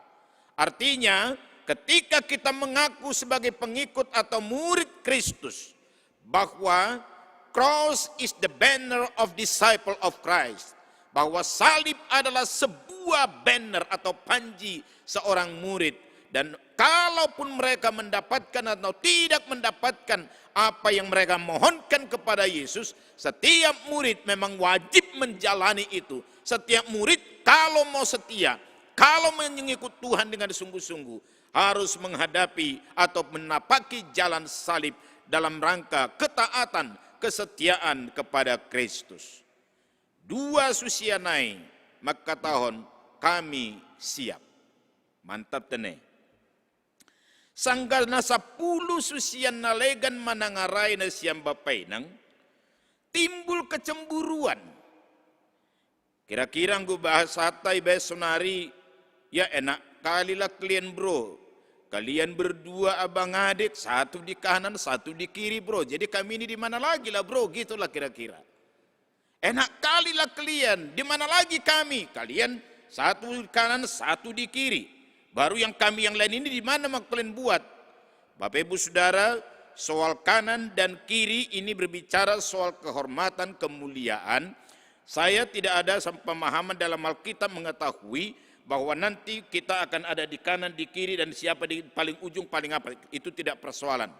Artinya, ketika kita mengaku sebagai pengikut atau murid Kristus, bahwa cross is the banner of disciple of Christ, bahwa salib adalah sebuah banner atau panji seorang murid, dan kalaupun mereka mendapatkan atau tidak mendapatkan apa yang mereka mohonkan kepada Yesus, setiap murid memang wajib menjalani itu. Setiap murid, kalau mau setia, kalau mengikut Tuhan dengan sungguh-sungguh, harus menghadapi atau menapaki jalan salib dalam rangka ketaatan, kesetiaan kepada Kristus. Dua susian nai mangkatahon, kami siap. Mantap tene. Sanggah na sapuluh susian na legan manangarai nasiam bapa inang, timbul kecemburuan. Kira-kira anggo bahasanta ibaen sonari, ya enak kali lah kalian bro. Kalian berdua abang adik, satu di kanan, satu di kiri bro. Jadi kami ini di mana lagi lah bro, gitulah kira-kira. Enak kali lah kalian, di mana lagi kami? Kalian satu di kanan, satu di kiri. Baru yang kami yang lain ini di mana mau kalian buat? Bapak Ibu Saudara, soal kanan dan kiri ini berbicara soal kehormatan, kemuliaan. Saya tidak ada pemahaman dalam Alkitab mengetahui bahwa nanti kita akan ada di kanan, di kiri, dan siapa di paling ujung, paling apa. Itu tidak persoalan.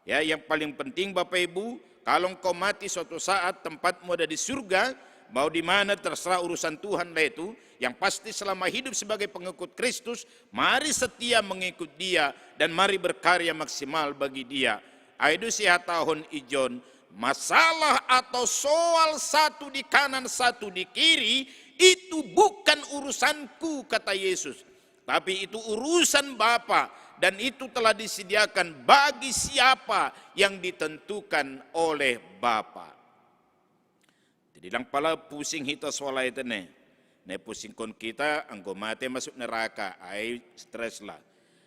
Ya, yang paling penting Bapak Ibu, kalau engkau mati suatu saat, tempatmu ada di surga, mau di mana terserah urusan Tuhan lah itu. Yang pasti selama hidup sebagai pengikut Kristus, mari setia mengikut Dia dan mari berkarya maksimal bagi Dia. Ai do sihatahon ijon, masalah atau soal satu di kanan, satu di kiri, itu bukan urusanku, kata Yesus. Tapi itu urusan Bapa, dan itu telah disediakan bagi siapa yang ditentukan oleh Bapa. Jadi lang pala pusing hita soal ai tene. Ne pusingkon kita anggo mate masuk neraka, ai stres lah.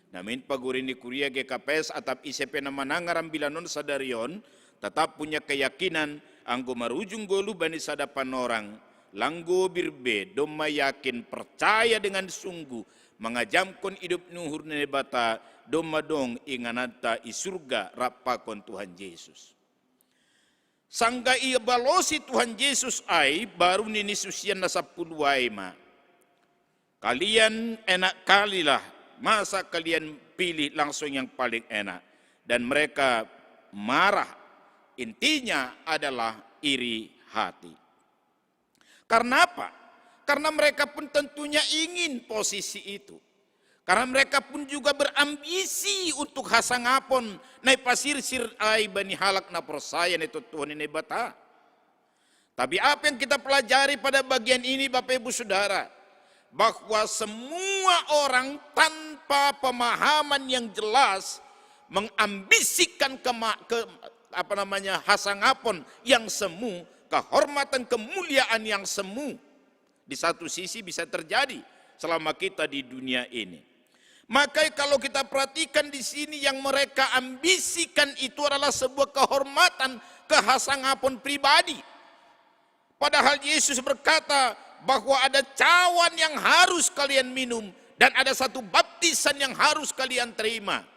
Namin paguri ni kuria G K P S atap ise pe na manangar ambilan on sadari on, tetap punya keyakinan anggo marujung goluh bani sada panorang, lang gobir be, domma yakin, percaya dengan sungguh, mangajamkon idop ni uhur ni Naibata, domma dong ingananta i surga rap pakon Tuhan Jesus. Sanggah ibalosi Tuhan Jesus ai, baru nini susian na sapuluh ai ma, kalian enak kali lah, masa kalian pilih langsung yang paling enak? Dan mereka marah, intinya adalah iri hati. Karena apa? Karena mereka pun tentunya ingin posisi itu. Karena mereka pun juga berambisi untuk hasangapon na ipasirsir ai bani halak na porsaya na itutuhon ni Naibata. Tapi apa yang kita pelajari pada bagian ini, Bapak Ibu Saudara? Bahwa semua orang tanpa pemahaman yang jelas mengambisikan kema, ke, apa namanya, hasangapon yang semu, kehormatan, kemuliaan yang semu. Di satu sisi bisa terjadi selama kita di dunia ini. Maka kalau kita perhatikan di sini, yang mereka ambisikan itu adalah sebuah kehormatan, kehasangapon pribadi. Padahal Yesus berkata bahwa ada cawan yang harus kalian minum dan ada satu baptisan yang harus kalian terima.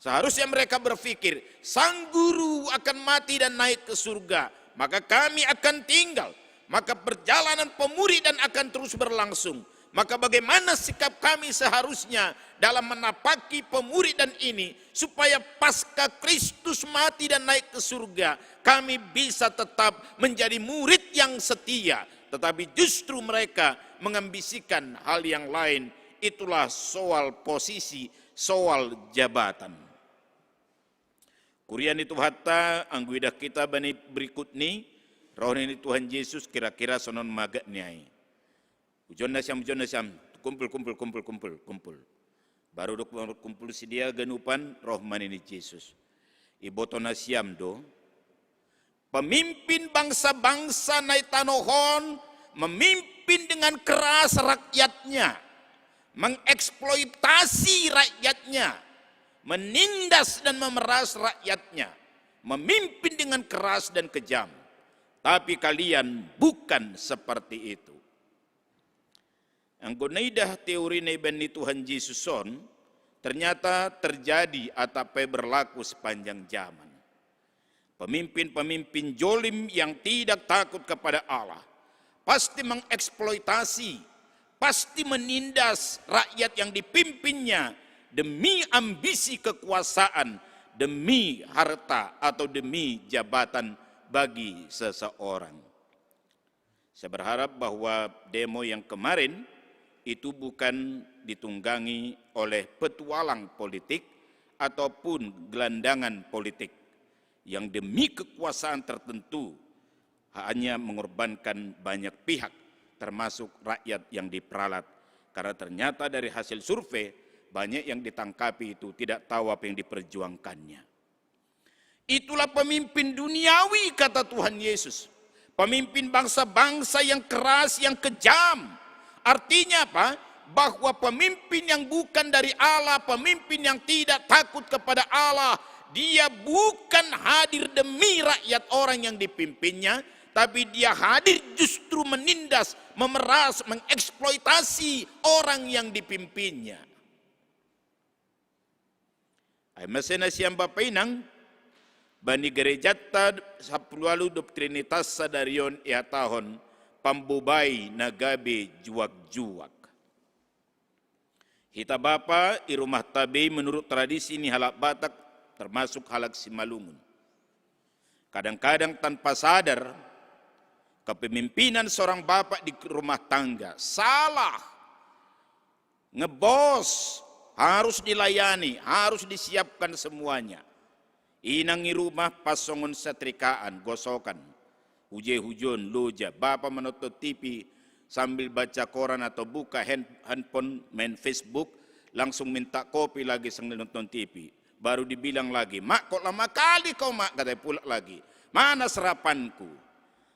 Seharusnya mereka berpikir, "Sang guru akan mati dan naik ke surga, maka kami akan tinggal." Maka perjalanan pemuridan akan terus berlangsung. Maka bagaimana sikap kami seharusnya dalam menapaki pemuridan ini, supaya pasca Kristus mati dan naik ke surga, kami bisa tetap menjadi murid yang setia, tetapi justru mereka mengambisikan hal yang lain. Itulah soal posisi, soal jabatan. Kuria ni Tuhanta, anggo idah kita bani berikut ni, Roh nini Tuhan Yesus kira-kira sonon maga niai. Ujon nasiam, ujon nasiam, kumpul, kumpul, kumpul, kumpul, kumpul. Baru dok kumpul si dia ganupan roh manini Yesus. Iboto nasiam do, pemimpin bangsa-bangsa nai tanohon memimpin dengan keras rakyatnya, mengeksploitasi rakyatnya, menindas dan memeras rakyatnya, memimpin dengan keras dan kejam. Tapi kalian bukan seperti itu. Anggo naidah teori naiban ni Tuhan Yesus on, ternyata terjadi atape berlaku sepanjang zaman. Pemimpin-pemimpin jolim yang tidak takut kepada Allah pasti mengeksploitasi, pasti menindas rakyat yang dipimpinnya demi ambisi kekuasaan, demi harta atau demi jabatan bagi seseorang. Saya berharap bahwa demo yang kemarin itu bukan ditunggangi oleh petualang politik ataupun gelandangan politik yang demi kekuasaan tertentu hanya mengorbankan banyak pihak, termasuk rakyat yang diperalat. Karena ternyata dari hasil survei, banyak yang ditangkapi itu tidak tahu apa yang diperjuangkannya. Itulah pemimpin duniawi, kata Tuhan Yesus. Pemimpin bangsa-bangsa yang keras, yang kejam. Artinya apa? Bahwa pemimpin yang bukan dari Allah, pemimpin yang tidak takut kepada Allah, dia bukan hadir demi rakyat orang yang dipimpinnya, tapi dia hadir justru menindas, memeras, mengeksploitasi orang yang dipimpinnya. Ai mase nasiam bapa inang, bani gerejatta sapuluh ualu dob Trinitas sadari on ihatahon pambobai na gabe juak-juak. Hita bapa i rumahta be menurut tradisi ni halak Batak, termasuk halak Simalungun. Kadang-kadang tanpa sadar, kepemimpinan seorang bapak di rumah tangga salah, ngebos, harus dilayani, harus disiapkan semuanya. Inang i rumah pas songon setrikaan, gosokan, uje hujon, loja, bapa menonton T V sambil baca koran atau buka hand-, handphone, main Facebook, langsung minta kopi lagi sambil nonton T V. Baru dibilang lagi, "Mak, kok lama kali kau, Mak?" Katanya pula lagi, "Mana serapanku?"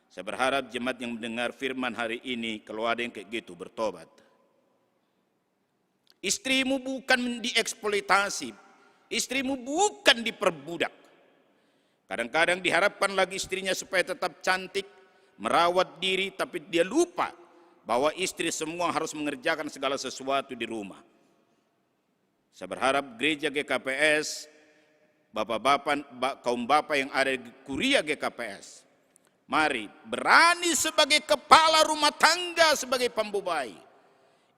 Saya berharap jemaat yang mendengar firman hari ini, kalau ada yang kayak gitu, bertobat. Istrimu bukan dieksploitasi, istrimu bukan diperbudak. Kadang-kadang diharapkan lagi istrinya supaya tetap cantik, merawat diri, tapi dia lupa bahwa istri semua harus mengerjakan segala sesuatu di rumah. Saya berharap gereja G K P S, bapak-bapak, ba-, kaum bapak yang ada di kuria G K P S, mari berani sebagai kepala rumah tangga, sebagai pambobai.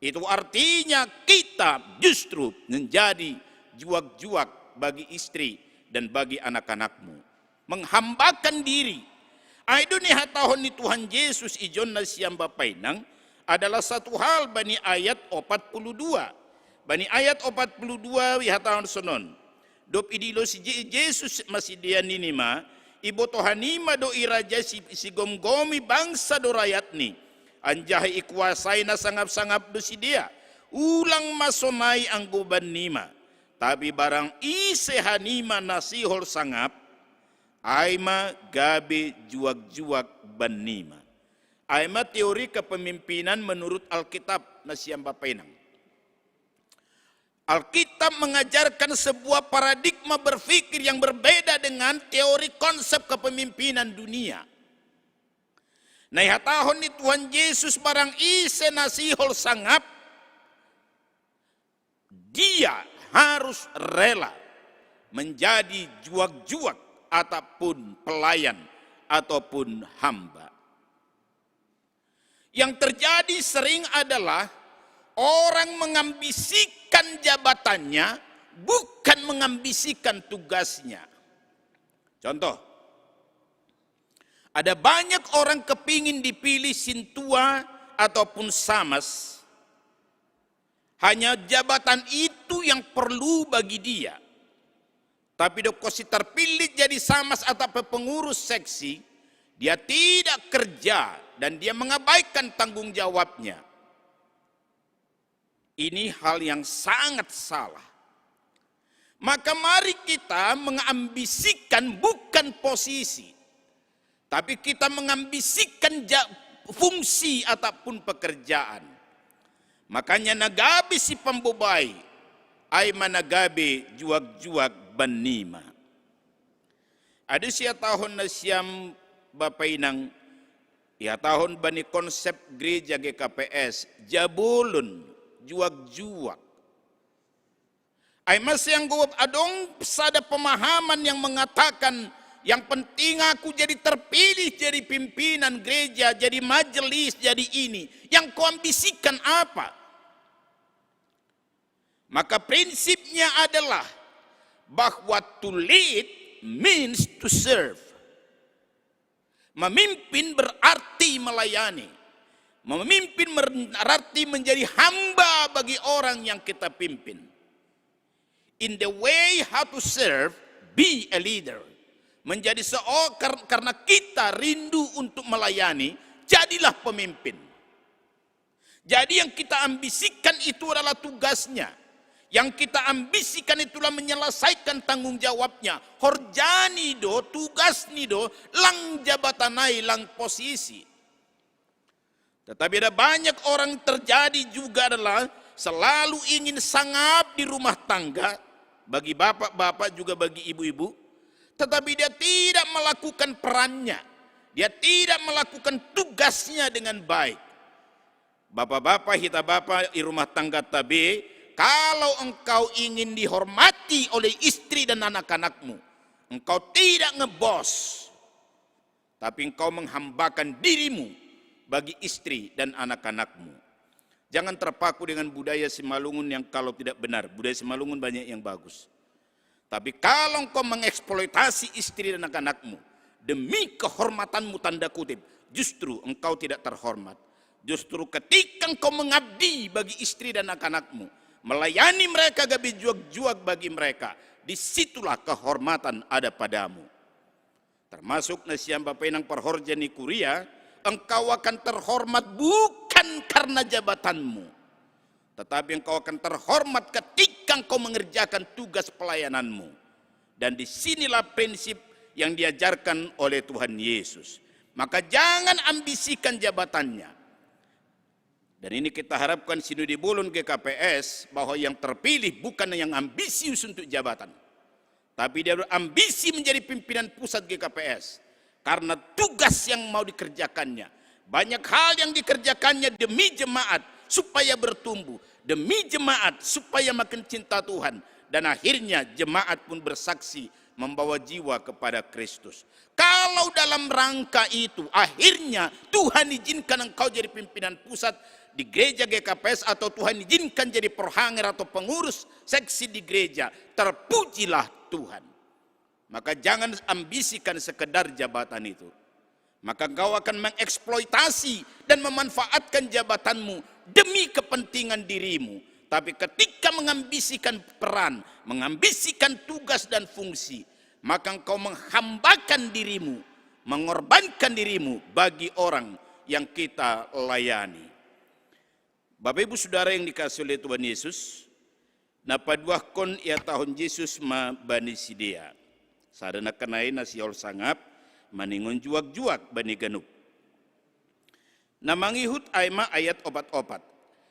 Itu artinya kita justru menjadi juak-juak bagi istri dan bagi anak-anakmu. Menghambakan diri. Ai do nihatahon ni Tuhan Yesus i jonna sian bapa inang adalah satu hal bani ayat opat puluh dua. Bani ayat opat puluh dua ihatahon sonon. Dob idilo si Je-, Jesus ma sidea nini ma, iboto hanima do i raja si, sigomgomi bangsa do rayatni, anjaha ikuasai na sangap-sangap do sidea. Ulang ma sonai anggo bannima. Tapi barang ise hanima na sihol sangap, ai ma gabe juak-juak bannima. Ai ma teori kepemimpinan menurut Alkitab, nasiam bapa inang. Alkitab mengajarkan sebuah paradigma berpikir yang berbeda dengan teori konsep kepemimpinan dunia. Na ihatahon ni Tuhan Yesus, barang ise na sihol sangap, dia harus rela menjadi juak-juak ataupun pelayan ataupun hamba. Yang terjadi sering adalah orang mengambisikan jabatannya, bukan mengambisikan tugasnya. Contoh, ada banyak orang kepingin dipilih sintua ataupun samas. Hanya jabatan itu yang perlu bagi dia. Tapi dokkon si terpilih jadi samas atau pengurus seksi, Dia tidak kerja dan dia mengabaikan tanggung jawabnya. Ini hal yang sangat salah. Maka mari kita mengambisikan bukan posisi, tapi kita mengambisikan ja-, fungsi ataupun pekerjaan. Makanya nagabe si pambobai, ai managabe juag-juag banima. Adu sia tahun na siam bapainang, ia tahun bani konsep gereja G K P S, jabolon, juag-juag. Ai masih yang gua adong sada pemahaman yang mengatakan, yang penting aku jadi terpilih jadi pimpinan gereja, jadi majelis, jadi ini. Yang kau ambisikan apa? Maka prinsipnya adalah bahwa to lead means to serve. Memimpin berarti melayani. Memimpin berarti menjadi hamba bagi orang yang kita pimpin. In the way how to serve, be a leader. Menjadi seorang, karena kita rindu untuk melayani, jadilah pemimpin. Jadi yang kita ambisikan itu adalah tugasnya. Yang kita ambisikan itulah menyelesaikan tanggung jawabnya. Horjani do, tugas ni do, lang jabatanai, lang posisi. Tetapi ada banyak orang terjadi juga adalah selalu ingin sangap di rumah tangga, bagi bapak-bapak juga bagi ibu-ibu, tetapi dia tidak melakukan perannya, dia tidak melakukan tugasnya dengan baik. Bapak-bapak, hita bapak di rumah tangga tabe, kalau engkau ingin dihormati oleh istri dan anak-anakmu, engkau tidak ngebos, tapi engkau menghambakan dirimu bagi istri dan anak-anakmu. Jangan terpaku dengan budaya Simalungun yang kalau tidak benar. Budaya Simalungun banyak yang bagus. Tapi kalau engkau mengeksploitasi istri dan anak-anakmu demi kehormatanmu, tanda kutip, justru engkau tidak terhormat. Justru ketika engkau mengabdi bagi istri dan anak-anakmu, melayani mereka, gabe juag-juag bagi mereka, disitulah kehormatan ada padamu. Termasuk na siam bapainang parhorja ni kuria, engkau akan terhormat bukan karena jabatanmu, tetapi engkau akan terhormat ketika engkau mengerjakan tugas pelayananmu. Dan disinilah prinsip yang diajarkan oleh Tuhan Yesus. Maka jangan ambisikan jabatannya. Dan ini kita harapkan Sinode Bolon G K P S, bahwa yang terpilih bukan yang ambisius untuk jabatan, tapi dia berambisi menjadi pimpinan pusat G K P S karena tugas yang mau dikerjakannya. Banyak hal yang dikerjakannya demi jemaat supaya bertumbuh, demi jemaat supaya makin cinta Tuhan, dan akhirnya jemaat pun bersaksi membawa jiwa kepada Kristus. Kalau dalam rangka itu akhirnya Tuhan izinkan engkau jadi pimpinan pusat di gereja G K P S atau Tuhan izinkan jadi perhanger atau pengurus seksi di gereja, terpujilah Tuhan. Maka jangan ambisikan sekedar jabatan itu. Maka engkau akan mengeksploitasi dan memanfaatkan jabatanmu demi kepentingan dirimu. Tapi ketika mengambisikan peran, mengambisikan tugas dan fungsi, maka engkau menghambakan dirimu, mengorbankan dirimu bagi orang yang kita layani. Bapak Ibu Saudara yang dikasihi oleh Tuhan Yesus, na paduahkon ia tahun Yesus ma bani sidea. Sada na kanai na sihol sangap, maningon juag-juag bani ganup. Na mangihut ai ma ayat opat-opat.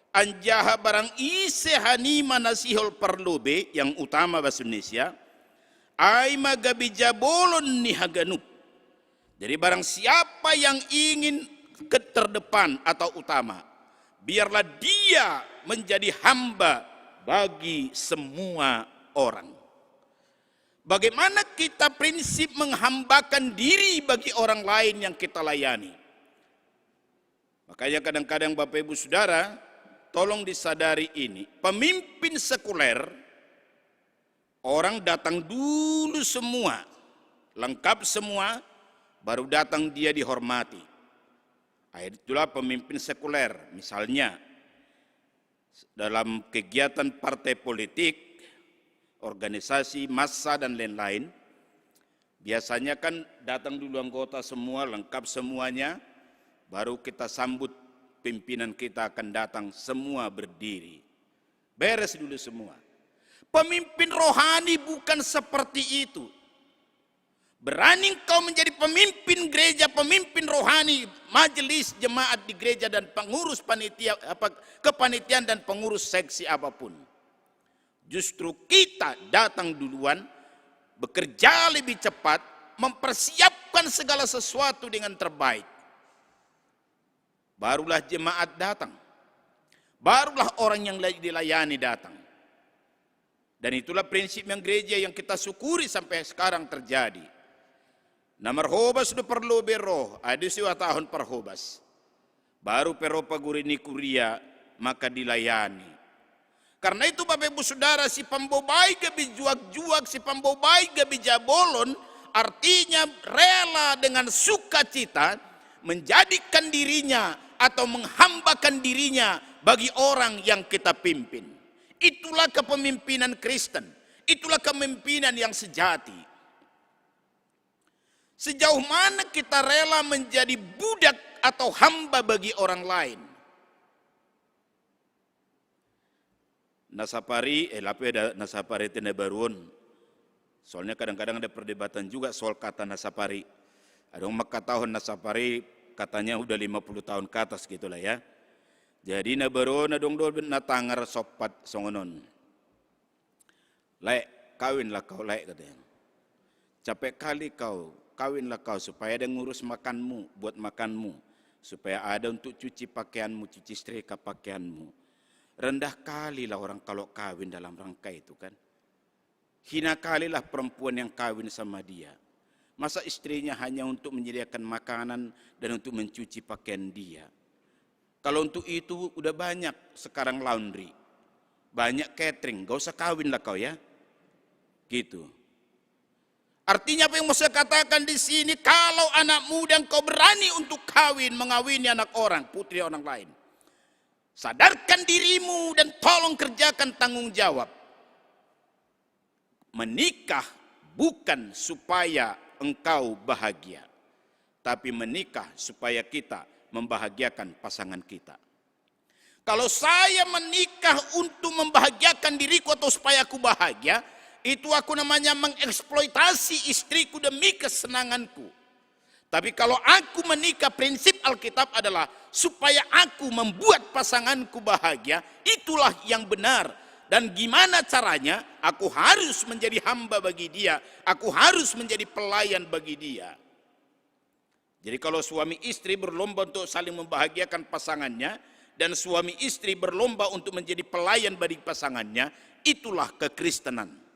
Anjaha barang ise hanima na sihol parlobe, yang utama bahasa Indonesia, ai ma gabe jabolon ni haganup. Jadi barang siapa yang ingin ke terdepan atau utama, biarlah dia menjadi hamba bagi semua orang. Bagaimana kita prinsip menghambakan diri bagi orang lain yang kita layani? Makanya kadang-kadang Bapak Ibu Saudara, tolong disadari ini. Pemimpin sekuler, orang datang dulu semua, lengkap semua, baru datang dia dihormati. Nah, itulah pemimpin sekuler. Misalnya, dalam kegiatan partai politik, organisasi, massa, dan lain-lain, Biasanya kan datang dulu anggota semua, lengkap semuanya, baru kita sambut pimpinan kita akan datang semua berdiri. Beres dulu semua. Pemimpin rohani bukan seperti itu. Berani engkau menjadi pemimpin gereja, pemimpin rohani, majelis jemaat di gereja dan pengurus panitia, apa, kepanitiaan dan pengurus seksi apapun. Justru kita datang duluan, bekerja lebih cepat, mempersiapkan segala sesuatu dengan terbaik. Barulah jemaat datang. Barulah orang yang dilayani datang. Dan itulah prinsip yang gereja yang kita syukuri sampai sekarang terjadi. Na marhobas do parlobei roh, adi siwa tahun parhobas. Baru pe ro paguri ni kuria, maka dilayani. Karena itu Bapak Ibu Saudara, si pambobai gabe juak-juak, si pambobai gabe jabolon, artinya rela dengan sukacita menjadikan dirinya atau menghambakan dirinya bagi orang yang kita pimpin. Itulah kepemimpinan Kristen. Itulah kepemimpinan yang sejati. Sejauh mana kita rela menjadi budak atau hamba bagi orang lain? Na sapari, eh, lape da na sapari te na baru on. Soalnya kadang-kadang ada perdebatan juga soal kata na sapari. Ada yang mengatakan na sapari katanya udah lima puluh tahun ke atas gitulah ya. Jadi na baru on adong do na tangar sopat songon on. "Lae, kawinlah kau, Lae," katanya. "Capek kali kau, kawinlah kau supaya ada ngurus makanmu, buat makanmu, supaya ada untuk cuci pakaianmu, cuci setrika pakaianmu." Rendah kalilah orang kalau kawin dalam rangka itu kan. Hina kalilah perempuan yang kawin sama dia. Masa istrinya hanya untuk menyediakan makanan dan untuk mencuci pakaian dia? Kalau untuk itu udah banyak sekarang laundry. Banyak catering, gak usah kawin lah kau ya. Gitu. Artinya apa yang mau saya katakan di sini, kalau anak muda engkau berani untuk kawin, mengawini anak orang, putri orang lain. Sadarkan dirimu dan tolong kerjakan tanggung jawab. Menikah bukan supaya engkau bahagia, tapi menikah supaya kita membahagiakan pasangan kita. Kalau saya menikah untuk membahagiakan diriku atau supaya aku bahagia, itu aku namanya mengeksploitasi istriku demi kesenanganku. Tapi kalau aku menikah, prinsip Alkitab adalah supaya aku membuat pasanganku bahagia, itulah yang benar. Dan gimana caranya? Aku harus menjadi hamba bagi dia, aku harus menjadi pelayan bagi dia. Jadi kalau suami istri berlomba untuk saling membahagiakan pasangannya, dan suami istri berlomba untuk menjadi pelayan bagi pasangannya, itulah kekristenan.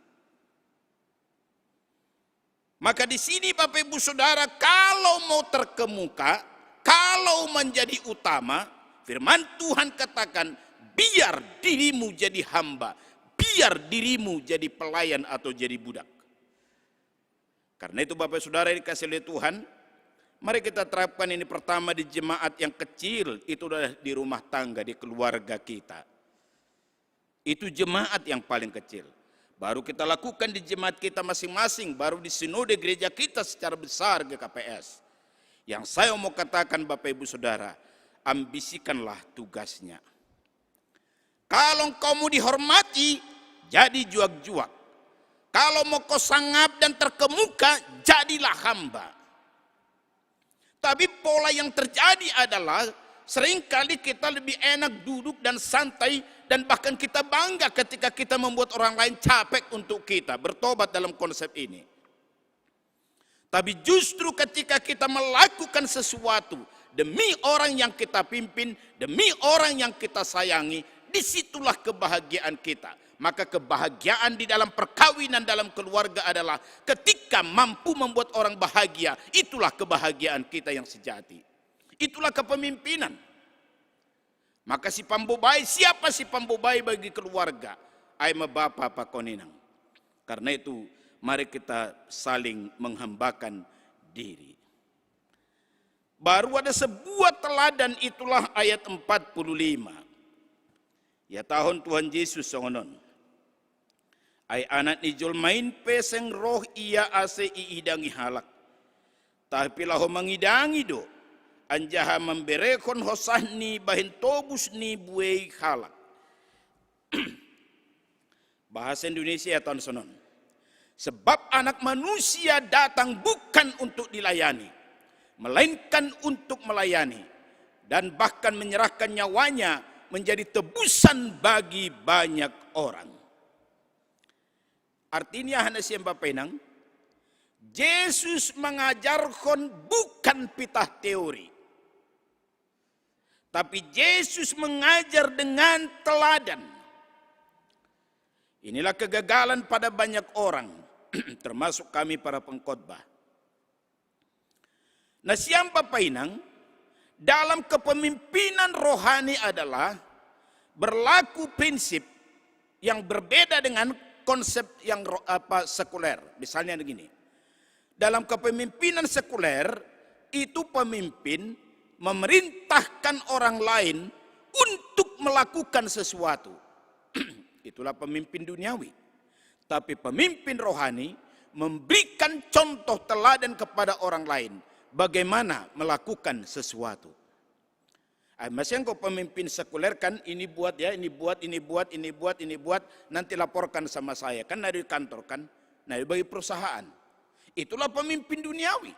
Maka di sini Bapak Ibu Saudara, kalau mau terkemuka, kalau menjadi utama, firman Tuhan katakan, "Biar dirimu jadi hamba, biar dirimu jadi pelayan atau jadi budak." Karena itu Bapak Saudara yang dikasih oleh Tuhan, mari kita terapkan ini pertama di jemaat yang kecil, itu adalah di rumah tangga, di keluarga kita. Itu jemaat yang paling kecil. Baru kita lakukan di jemaat kita masing-masing, baru di sinode gereja kita secara besar G K P S. Yang saya mau katakan Bapak Ibu Saudara, ambisikanlah tugasnya. Kalau engkau mau dihormati, jadi juak-juak. Kalau mau kau sangap dan terkemuka, jadilah hamba. Tapi pola yang terjadi adalah seringkali kita lebih enak duduk dan santai dan bahkan kita bangga ketika kita membuat orang lain capek untuk kita bertobat dalam konsep ini. Tapi justru ketika kita melakukan sesuatu demi orang yang kita pimpin, demi orang yang kita sayangi, disitulah kebahagiaan kita. Maka kebahagiaan di dalam perkawinan, dalam keluarga adalah ketika mampu membuat orang bahagia, itulah kebahagiaan kita yang sejati. Itulah kepemimpinan. Maka si pambobai, siapa si pambobai bagi keluarga? Ai ma bapa pakon inang. Karena itu mari kita saling menghambakan diri. Baru ada sebuah teladan, itulah ayat empat puluh lima. Ya, tahun Tuhan Yesus songon on. Ai Anak ni jolma in pe seng roh ia ase iidangi halak, tapi laho mangidangi do, anjaha mamberehon hosahni bahen tobus ni buei halak. Bahasa Indonesia tahun sonon. Sebab Anak Manusia datang bukan untuk dilayani, melainkan untuk melayani, dan bahkan menyerahkan nyawanya menjadi tebusan bagi banyak orang. Artinya, hana siam Bapa Inang, Jesus mengajarkan bukan pitah teori, tapi Jesus mengajar dengan teladan. Inilah kegagalan pada banyak orang, termasuk kami para pengkhotbah. Nah, siam Bapa Inang, dalam kepemimpinan rohani adalah berlaku prinsip yang berbeda dengan konsep yang ro-, apa, sekuler. Misalnya begini, dalam kepemimpinan sekuler, itu pemimpin memerintahkan orang lain untuk melakukan sesuatu. Itulah pemimpin duniawi. Tapi pemimpin rohani memberikan contoh teladan kepada orang lain bagaimana melakukan sesuatu. Ah, masih engkau pemimpin sekuler kan, ini buat ya, ini buat, ini buat, ini buat, ini buat, nanti laporkan sama saya. Kan ada di kantor kan, nah, bagi perusahaan. Itulah pemimpin duniawi.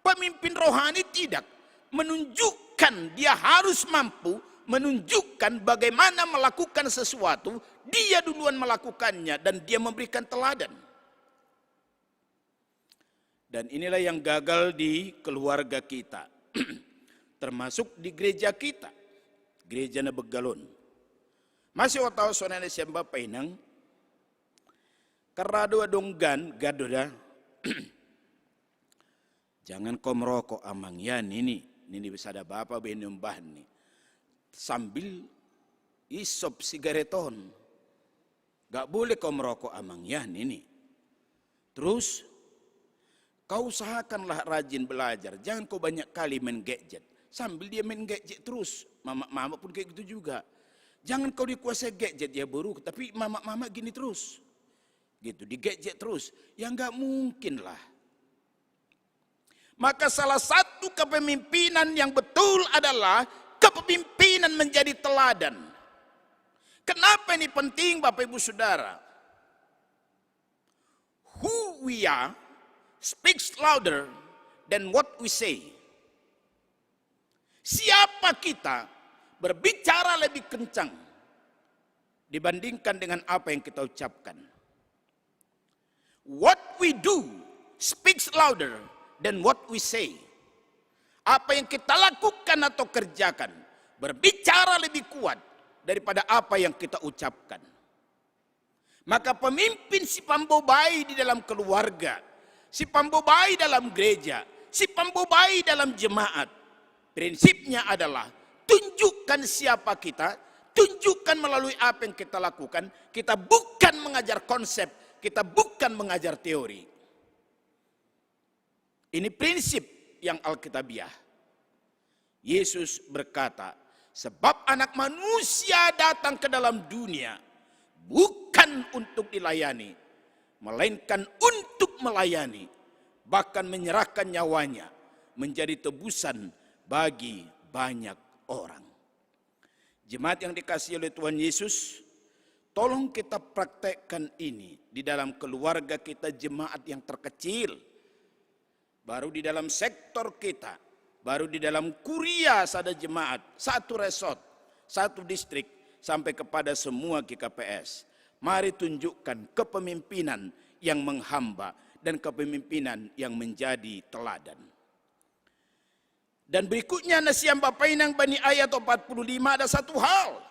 Pemimpin rohani tidak, menunjukkan dia harus mampu menunjukkan bagaimana melakukan sesuatu, dia duluan melakukannya dan dia memberikan teladan. Dan inilah yang gagal di keluarga kita, termasuk di gereja kita, gereja na begalon. Masih watawa sonai na siam Bapa Inang, karado adong gan, gado da. Jangan kau merokok amang ya nini, nini sada bapa bene umbahan ni. Sambil isop sigareton. Gak boleh kau merokok amang ya nini. Terus, kau usahakanlah rajin belajar. Jangan kau banyak kali main gadget. Sambil dia main gadget terus. Mama-mama pun kayak gitu juga. Jangan kau dikuasai gadget ya buruk, tapi mama-mama gini terus. Gitu, di gadget terus. Ya nggak mungkin lah. Maka salah satu kepemimpinan yang betul adalah kepemimpinan menjadi teladan. Kenapa ini penting, Bapak Ibu Saudara? Who we are speaks louder than what we say. Siapa kita berbicara lebih kencang dibandingkan dengan apa yang kita ucapkan. What we do speaks louder than what we say. Apa yang kita lakukan atau kerjakan berbicara lebih kuat daripada apa yang kita ucapkan. Maka pemimpin si pambobai di dalam keluarga, si pambobai dalam gereja, si pambobai dalam jemaat, prinsipnya adalah tunjukkan siapa kita, tunjukkan melalui apa yang kita lakukan. Kita bukan mengajar konsep, kita bukan mengajar teori. Ini prinsip yang Alkitabiah. Yesus berkata, "Sebab Anak Manusia datang ke dalam dunia bukan untuk dilayani, melainkan untuk melayani, bahkan menyerahkan nyawanya menjadi tebusan bagi banyak orang." Jemaat yang dikasihi oleh Tuhan Yesus, tolong kita praktekkan ini di dalam keluarga kita, jemaat yang terkecil, baru di dalam sektor kita, baru di dalam kuria sada jemaat, satu resort, satu distrik, sampai kepada semua G K P S. Mari tunjukkan kepemimpinan yang menghamba dan kepemimpinan yang menjadi teladan. Dan berikutnya, na siam Bapa Inang, bani ayat empat puluh lima ada satu hal.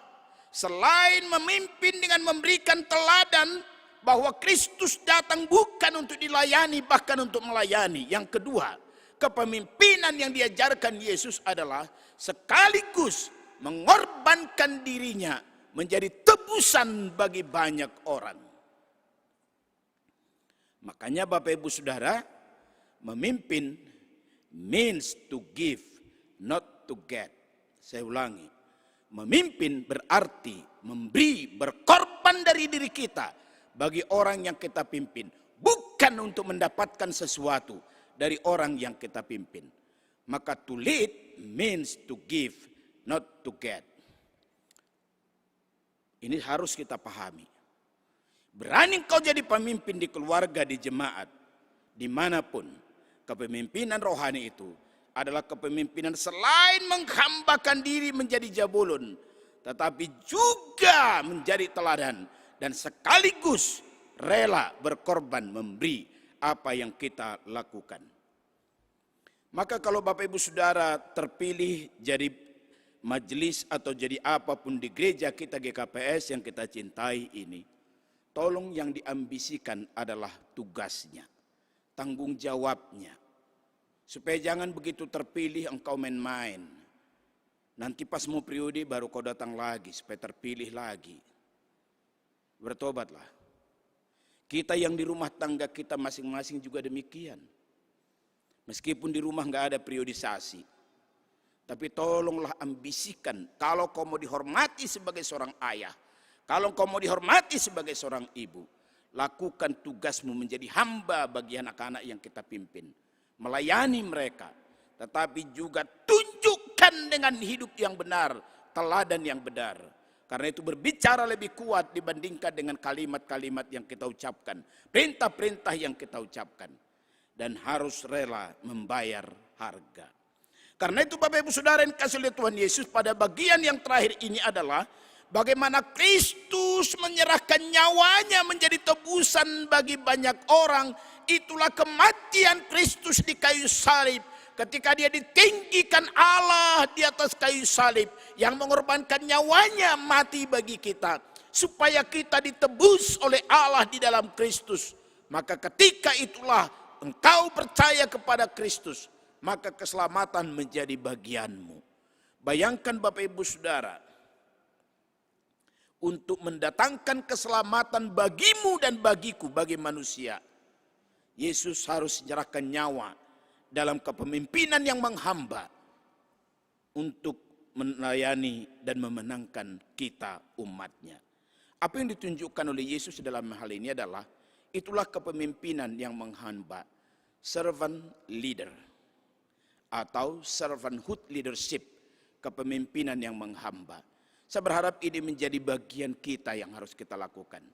Selain memimpin dengan memberikan teladan bahwa Kristus datang bukan untuk dilayani, bahkan untuk melayani. Yang kedua, kepemimpinan yang diajarkan Yesus adalah sekaligus mengorbankan dirinya menjadi tebusan bagi banyak orang. Makanya Bapak Ibu Saudara, memimpin means to give, not to get. Saya ulangi, memimpin berarti memberi, berkorban dari diri kita, bagi orang yang kita pimpin, bukan untuk mendapatkan sesuatu dari orang yang kita pimpin. Maka to lead means to give, not to get. Ini harus kita pahami. Berani engkau jadi pemimpin di keluarga, di jemaat, dimanapun. Kepemimpinan rohani itu adalah kepemimpinan selain menghambakan diri menjadi jabulon, tetapi juga menjadi teladan dan sekaligus rela berkorban memberi apa yang kita lakukan. Maka kalau Bapak Ibu Saudara terpilih jadi majelis atau jadi apapun di gereja kita G K P S yang kita cintai ini, tolong yang diambisikan adalah tugasnya, tanggung jawabnya. Supaya jangan begitu terpilih engkau main-main. Nanti pas mau periode baru kau datang lagi supaya terpilih lagi. Bertobatlah. Kita yang di rumah tangga kita masing-masing juga demikian. Meskipun di rumah nggak ada periodisasi, tapi tolonglah ambisikan. Kalau kau mau dihormati sebagai seorang ayah, kalau kau mau dihormati sebagai seorang ibu, lakukan tugasmu menjadi hamba bagi anak-anak yang kita pimpin. Melayani mereka, tetapi juga tunjukkan dengan hidup yang benar, teladan yang benar. Karena itu berbicara lebih kuat dibandingkan dengan kalimat-kalimat yang kita ucapkan, perintah-perintah yang kita ucapkan. Dan harus rela membayar harga. Karena itu Bapak Ibu Saudara yang kasih oleh Tuhan Yesus, pada bagian yang terakhir ini adalah bagaimana Kristus menyerahkan nyawanya menjadi tebusan bagi banyak orang. Itulah kematian Kristus di kayu salib. Ketika dia ditinggikan Allah di atas kayu salib, yang mengorbankan nyawanya mati bagi kita, supaya kita ditebus oleh Allah di dalam Kristus. Maka ketika itulah engkau percaya kepada Kristus, maka keselamatan menjadi bagianmu. Bayangkan Bapak Ibu Saudara, untuk mendatangkan keselamatan bagimu dan bagiku, bagi manusia, Yesus harus menyerahkan nyawa dalam kepemimpinan yang menghamba untuk melayani dan memenangkan kita umatnya. Apa yang ditunjukkan oleh Yesus dalam hal ini adalah itulah kepemimpinan yang menghamba, servant leader atau servanthood leadership, kepemimpinan yang menghamba. Saya berharap ini menjadi bagian kita yang harus kita lakukan.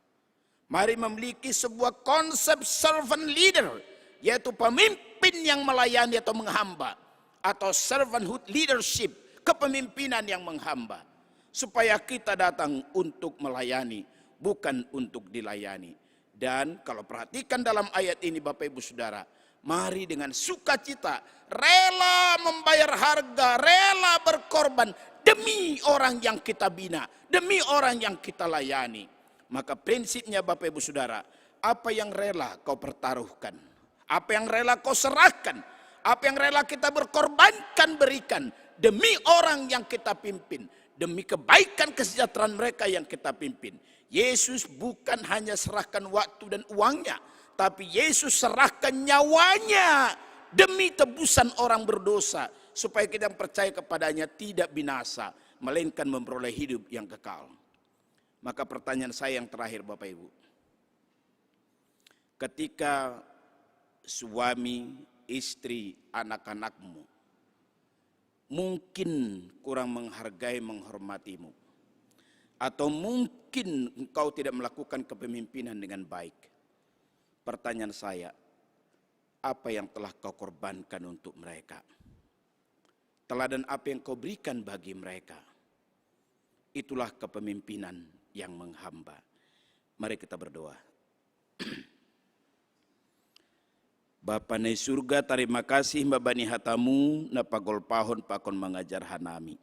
Mari memiliki sebuah konsep servant leader, yaitu pemimpin yang melayani atau menghamba, atau servanthood leadership, kepemimpinan yang menghamba, supaya kita datang untuk melayani, bukan untuk dilayani. Dan kalau perhatikan dalam ayat ini Bapak Ibu Saudara, mari dengan sukacita, rela membayar harga, rela berkorban demi orang yang kita bina, demi orang yang kita layani. Maka prinsipnya Bapak Ibu Saudara, apa yang rela kau pertaruhkan, apa yang rela kau serahkan, apa yang rela kita berkorbankan berikan demi orang yang kita pimpin, demi kebaikan kesejahteraan mereka yang kita pimpin. Yesus bukan hanya serahkan waktu dan uangnya, tapi Yesus serahkan nyawanya demi tebusan orang berdosa, supaya kita yang percaya kepadanya tidak binasa, melainkan memperoleh hidup yang kekal. Maka pertanyaan saya yang terakhir Bapak Ibu, ketika suami, istri, anak-anakmu mungkin kurang menghargai, menghormatimu, atau mungkin engkau tidak melakukan kepemimpinan dengan baik, pertanyaan saya, apa yang telah kau korbankan untuk mereka? Teladan apa yang kau berikan bagi mereka? Itulah kepemimpinan yang menghamba. Mari kita berdoa. Bapa na i surga, tarima kasih mambani hatamu na pagolpahon pakon mangajar hanami.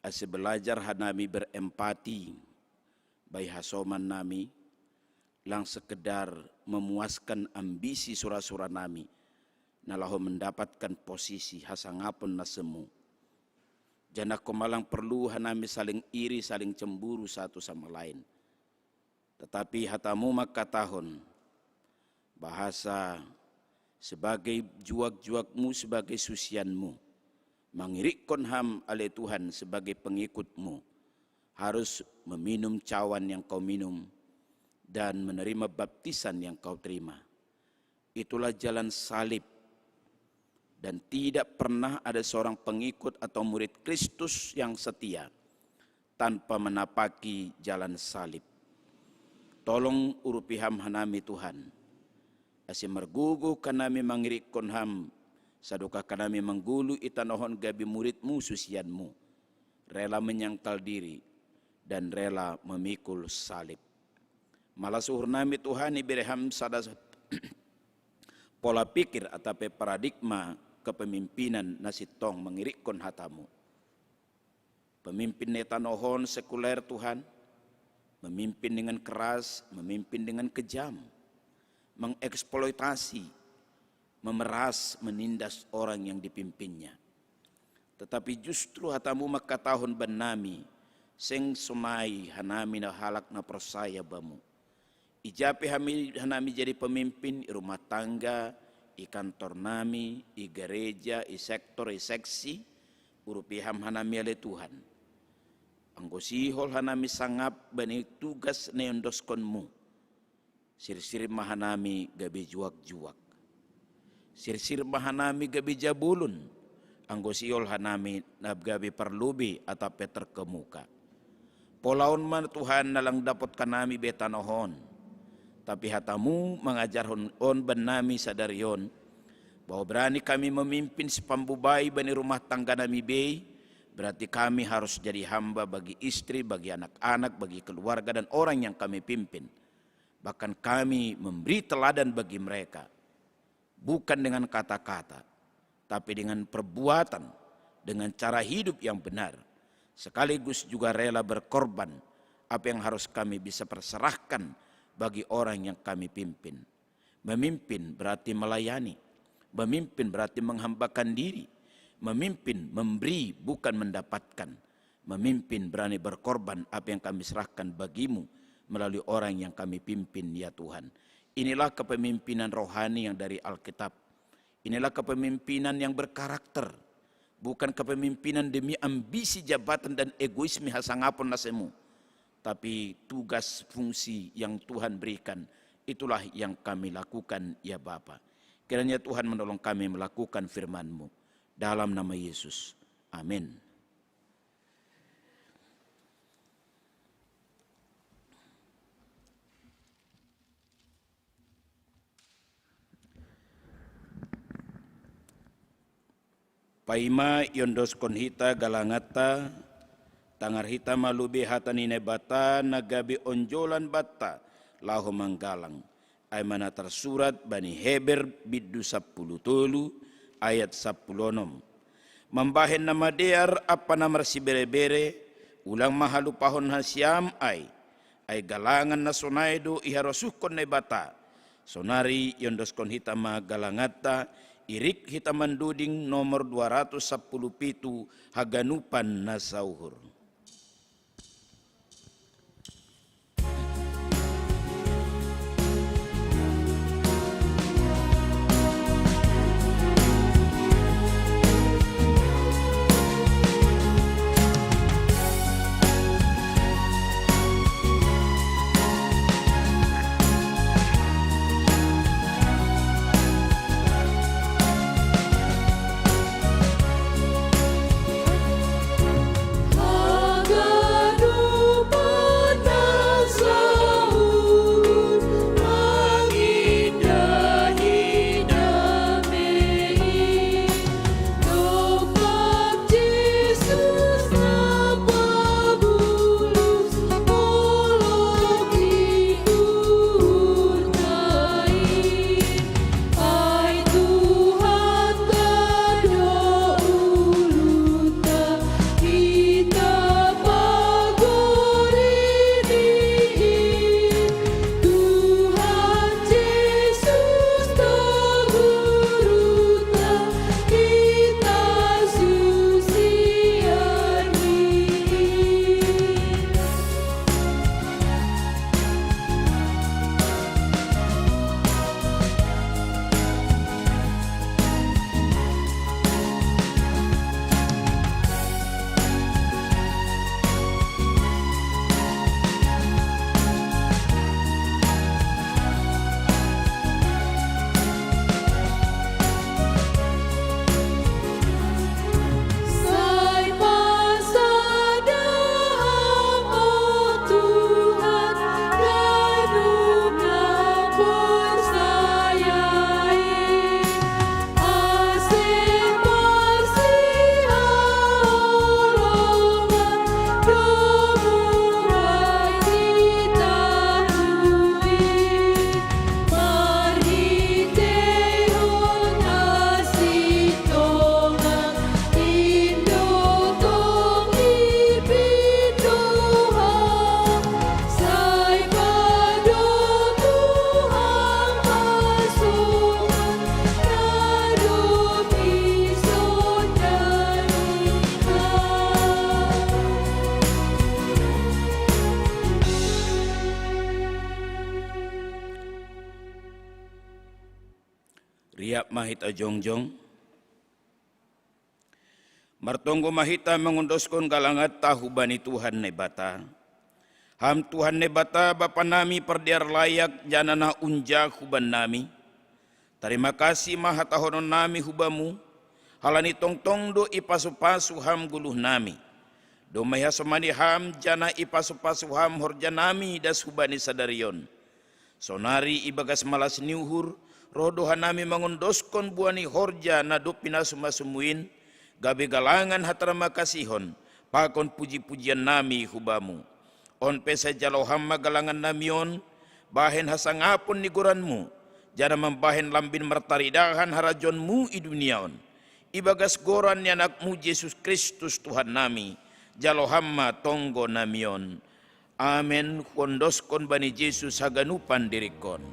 Ase belajar hanami berempati bai hasoman nami, lang sekedar memuaskan ambisi sura-sura nami, na laho mendapatkan posisi hasangapon na semu. Janah komalang perlu hanami saling iri, saling cemburu satu sama lain. Tetapi hatamu mangkatahon, bahasa sebagai juak-juakmu, sebagai susianmu, mangirikkon ham ale Tuhan sebagai pengikutmu, harus meminum cawan yang kau minum, dan menerima baptisan yang kau terima. Itulah jalan salib. Dan tidak pernah ada seorang pengikut atau murid Kristus yang setia tanpa menapaki jalan salib. Tolong urupi ham hanami Tuhan. Ase margogoh hanami mangirikkon ham, sadokah hanami manggoluh i tanoh on gabe muridmu, susianmu, rela menyangkal diri, dan rela memikul salib. Malas uhurnami Tuhan ibere ham sada pola pikir atau pe paradigma kepemimpinan na sintong mangirikkon hatamu. Pemimpin na i tanoh on sekuler Tuhan, memimpin dengan keras, memimpin dengan kejam, mengeksploitasi, memeras, menindas orang yang dipimpinnya. Tetapi justru hatamu mangkatahon bannami, seng sonai hanami na halak na porsaya bamu. Ija pe hami, hanami jadi pemimpin i rumah tangga, i kantor nami, i gereja, i sektor, i seksi, urupi ham hanami ale Tuhan. Anggo sihol hanami sangap bani tugas na iondoskonmu, sirsir ma hanami gabe juak-juak. Sirsir ma hanami gabe jabolon, anggo sihol hanami na gabe parlobei atap pe terkemuka. Polaon ma Tuhan na lang dapot hanami be tanoh on. Tapi hatamu mangajarhon on bannami sadari on, bahwa berani kami memimpin sipambobai bani rumah tangga nami bei, berarti kami harus jadi hamba bagi istri, bagi anak-anak, bagi keluarga dan orang yang kami pimpin. Bahkan kami memberi teladan bagi mereka, bukan dengan kata-kata, tapi dengan perbuatan, dengan cara hidup yang benar, sekaligus juga rela berkorban apa yang harus kami bisa perserahkan bagi orang yang kami pimpin. Memimpin berarti melayani. Memimpin berarti menghambakan diri. Memimpin, memberi, bukan mendapatkan. Memimpin berani berkorban apa yang kami serahkan bagimu melalui orang yang kami pimpin, ya Tuhan. Inilah kepemimpinan rohani yang dari Alkitab. Inilah kepemimpinan yang berkarakter. Bukan kepemimpinan demi ambisi jabatan dan egoisme hasangapon na semu, tapi tugas fungsi yang Tuhan berikan, itulah yang kami lakukan, ya Bapa. Kiranya Tuhan menolong kami melakukan firman-Mu. Dalam nama Yesus. Amin. Paima iondoskon hita galanganta, tangar hita ma lobei hata ni Naibata na gabe onjolan banta laho manggalang. Ai ma na tarsurat bani Heber bindu sampulu tolu ayat sampulu onom. Mambahen na madear ampa na marsibere-bere, ulang ma halupahon hasiam ai, ai galangan na sonai do iharosuhkon Naibata. Sonari iondoskon hita ma galanganta, irik hita mandoding nomor dua ratus sampulu pitu, haganupan na sauhur. Riap ma hita jongjong. Martonggo ma hita mangondoskon galanganta hubani Tuhan Naibata. Ham Tuhan Naibata, Bapa nami pardear layak, jana na unja hubannami. Tarima kasih ma hatahonon nami hubamu, halani tongtong do ipasu-pasu ham goluh nami. Domai hasomani ham jana ipasu-pasu ham horja nami das hubani sadari on. Sonari ibagas malas ni uhur, roh do hanami mangondoskon buah ni horja na dob pinasu-masumu in, gabe galangan hatarimakasihon, pakon puji-pujian nami hubamu. On pe sai jalo ham ma galangan nami on, bahen hasangapon ni goranmu, jana mambahen lambin martaridahan harajaonmu i dunia on. Ibagas goran ni anakmu Jesus Kristus Tuhan nami, jalo ham ma tonggo nami on. Amen. Huondoskon bani Jesus haganupan diringkon.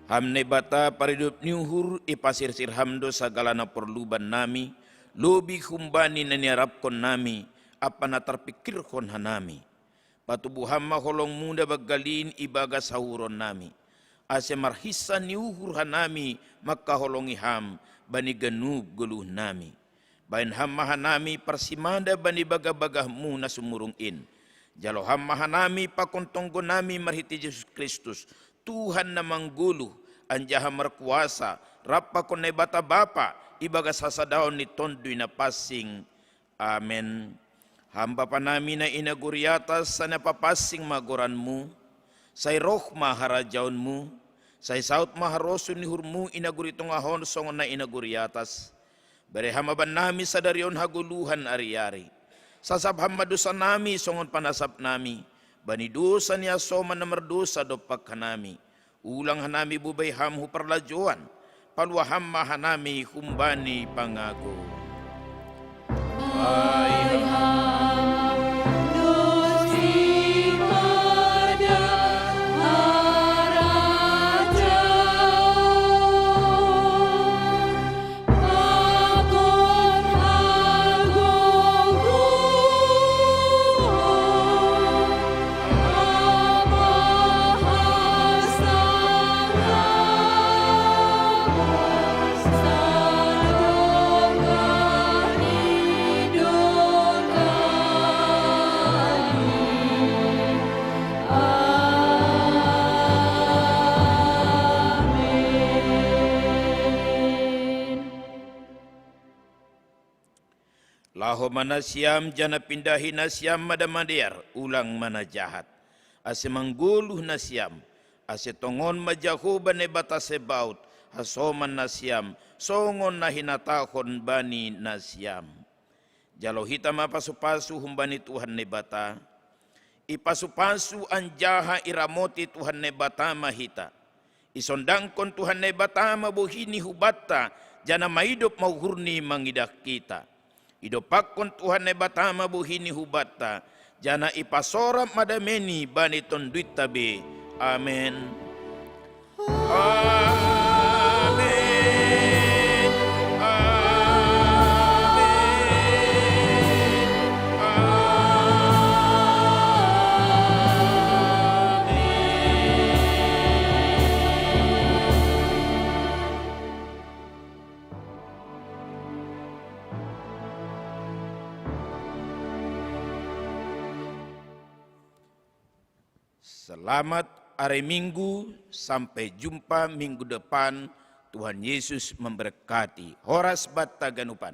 Ham Naibata paridop ni uhur, ipasirsir ham do sagala na porlu bannami, lobih humbani na niarapkon nami ampa na tarpingkirhon hanami. Patubu ham ma holongmu na banggal in ibagas hauhuron nami, ase marhinsah ni uhur hanami mangkaholongi ham bani ganup goluh nami. Bahen ham ma hanami parsimada bani bagah-bagahmu na sumurung in. Jalo ham ma hanami pakon tonggo nami marhitei Jesus Kristus, Tuhan na manggoluh anjaha markuasa, rap pakon Naibata Bapa, ibagas hasadaon ni Tonduy Napansing. Amen. Ham Bapa nami na i nagori atas, sai na papansing ma goranmu, sai roh ma harajaonmu, sai saud ma harosuh ni uhurmu i nagori tongah on songon na i nagori atas. Bere ham ma bannami sadari on hagoluhan ari-ari. Sasap ham ma dosa nami songon panasap nami bani dosa ni hasoman na mardosa dompak hanami. Ulang hanami bobai ham hu parlajouan, palua ham ma hanami humbani pangago. Ai ham do simada harajaon, pakon hagogoon, ampa hasangapon sadongani-dongani. Amen. Laho ma nasiam, jana pindahi nasiam ma na madear, ulang ma na jahat. Ase manggoluh nasiam, ase tongon ma Jahowa Naibata Sebaot hasoman nasiam, songon na hinatahon bani nasiam. Jalo hita ma pasu-pasu humbani Tuhan Naibata. Ipasu-pasu anjaha iramoti Tuhan Naibata ma hita. Isondangkon Tuhan Naibata ma bohini hubanta, jana maidop ma uhurni mangidah hita. Idompakkon Tuhan Naibata ma bohini hubanta, jana ipasorap ma dameini bani tonduinta be. Amen. Amen. Amen. Amen. Selamat Hari Minggu, sampai jumpa minggu depan. Tuhan Yesus memberkati. Horas bat taganupan.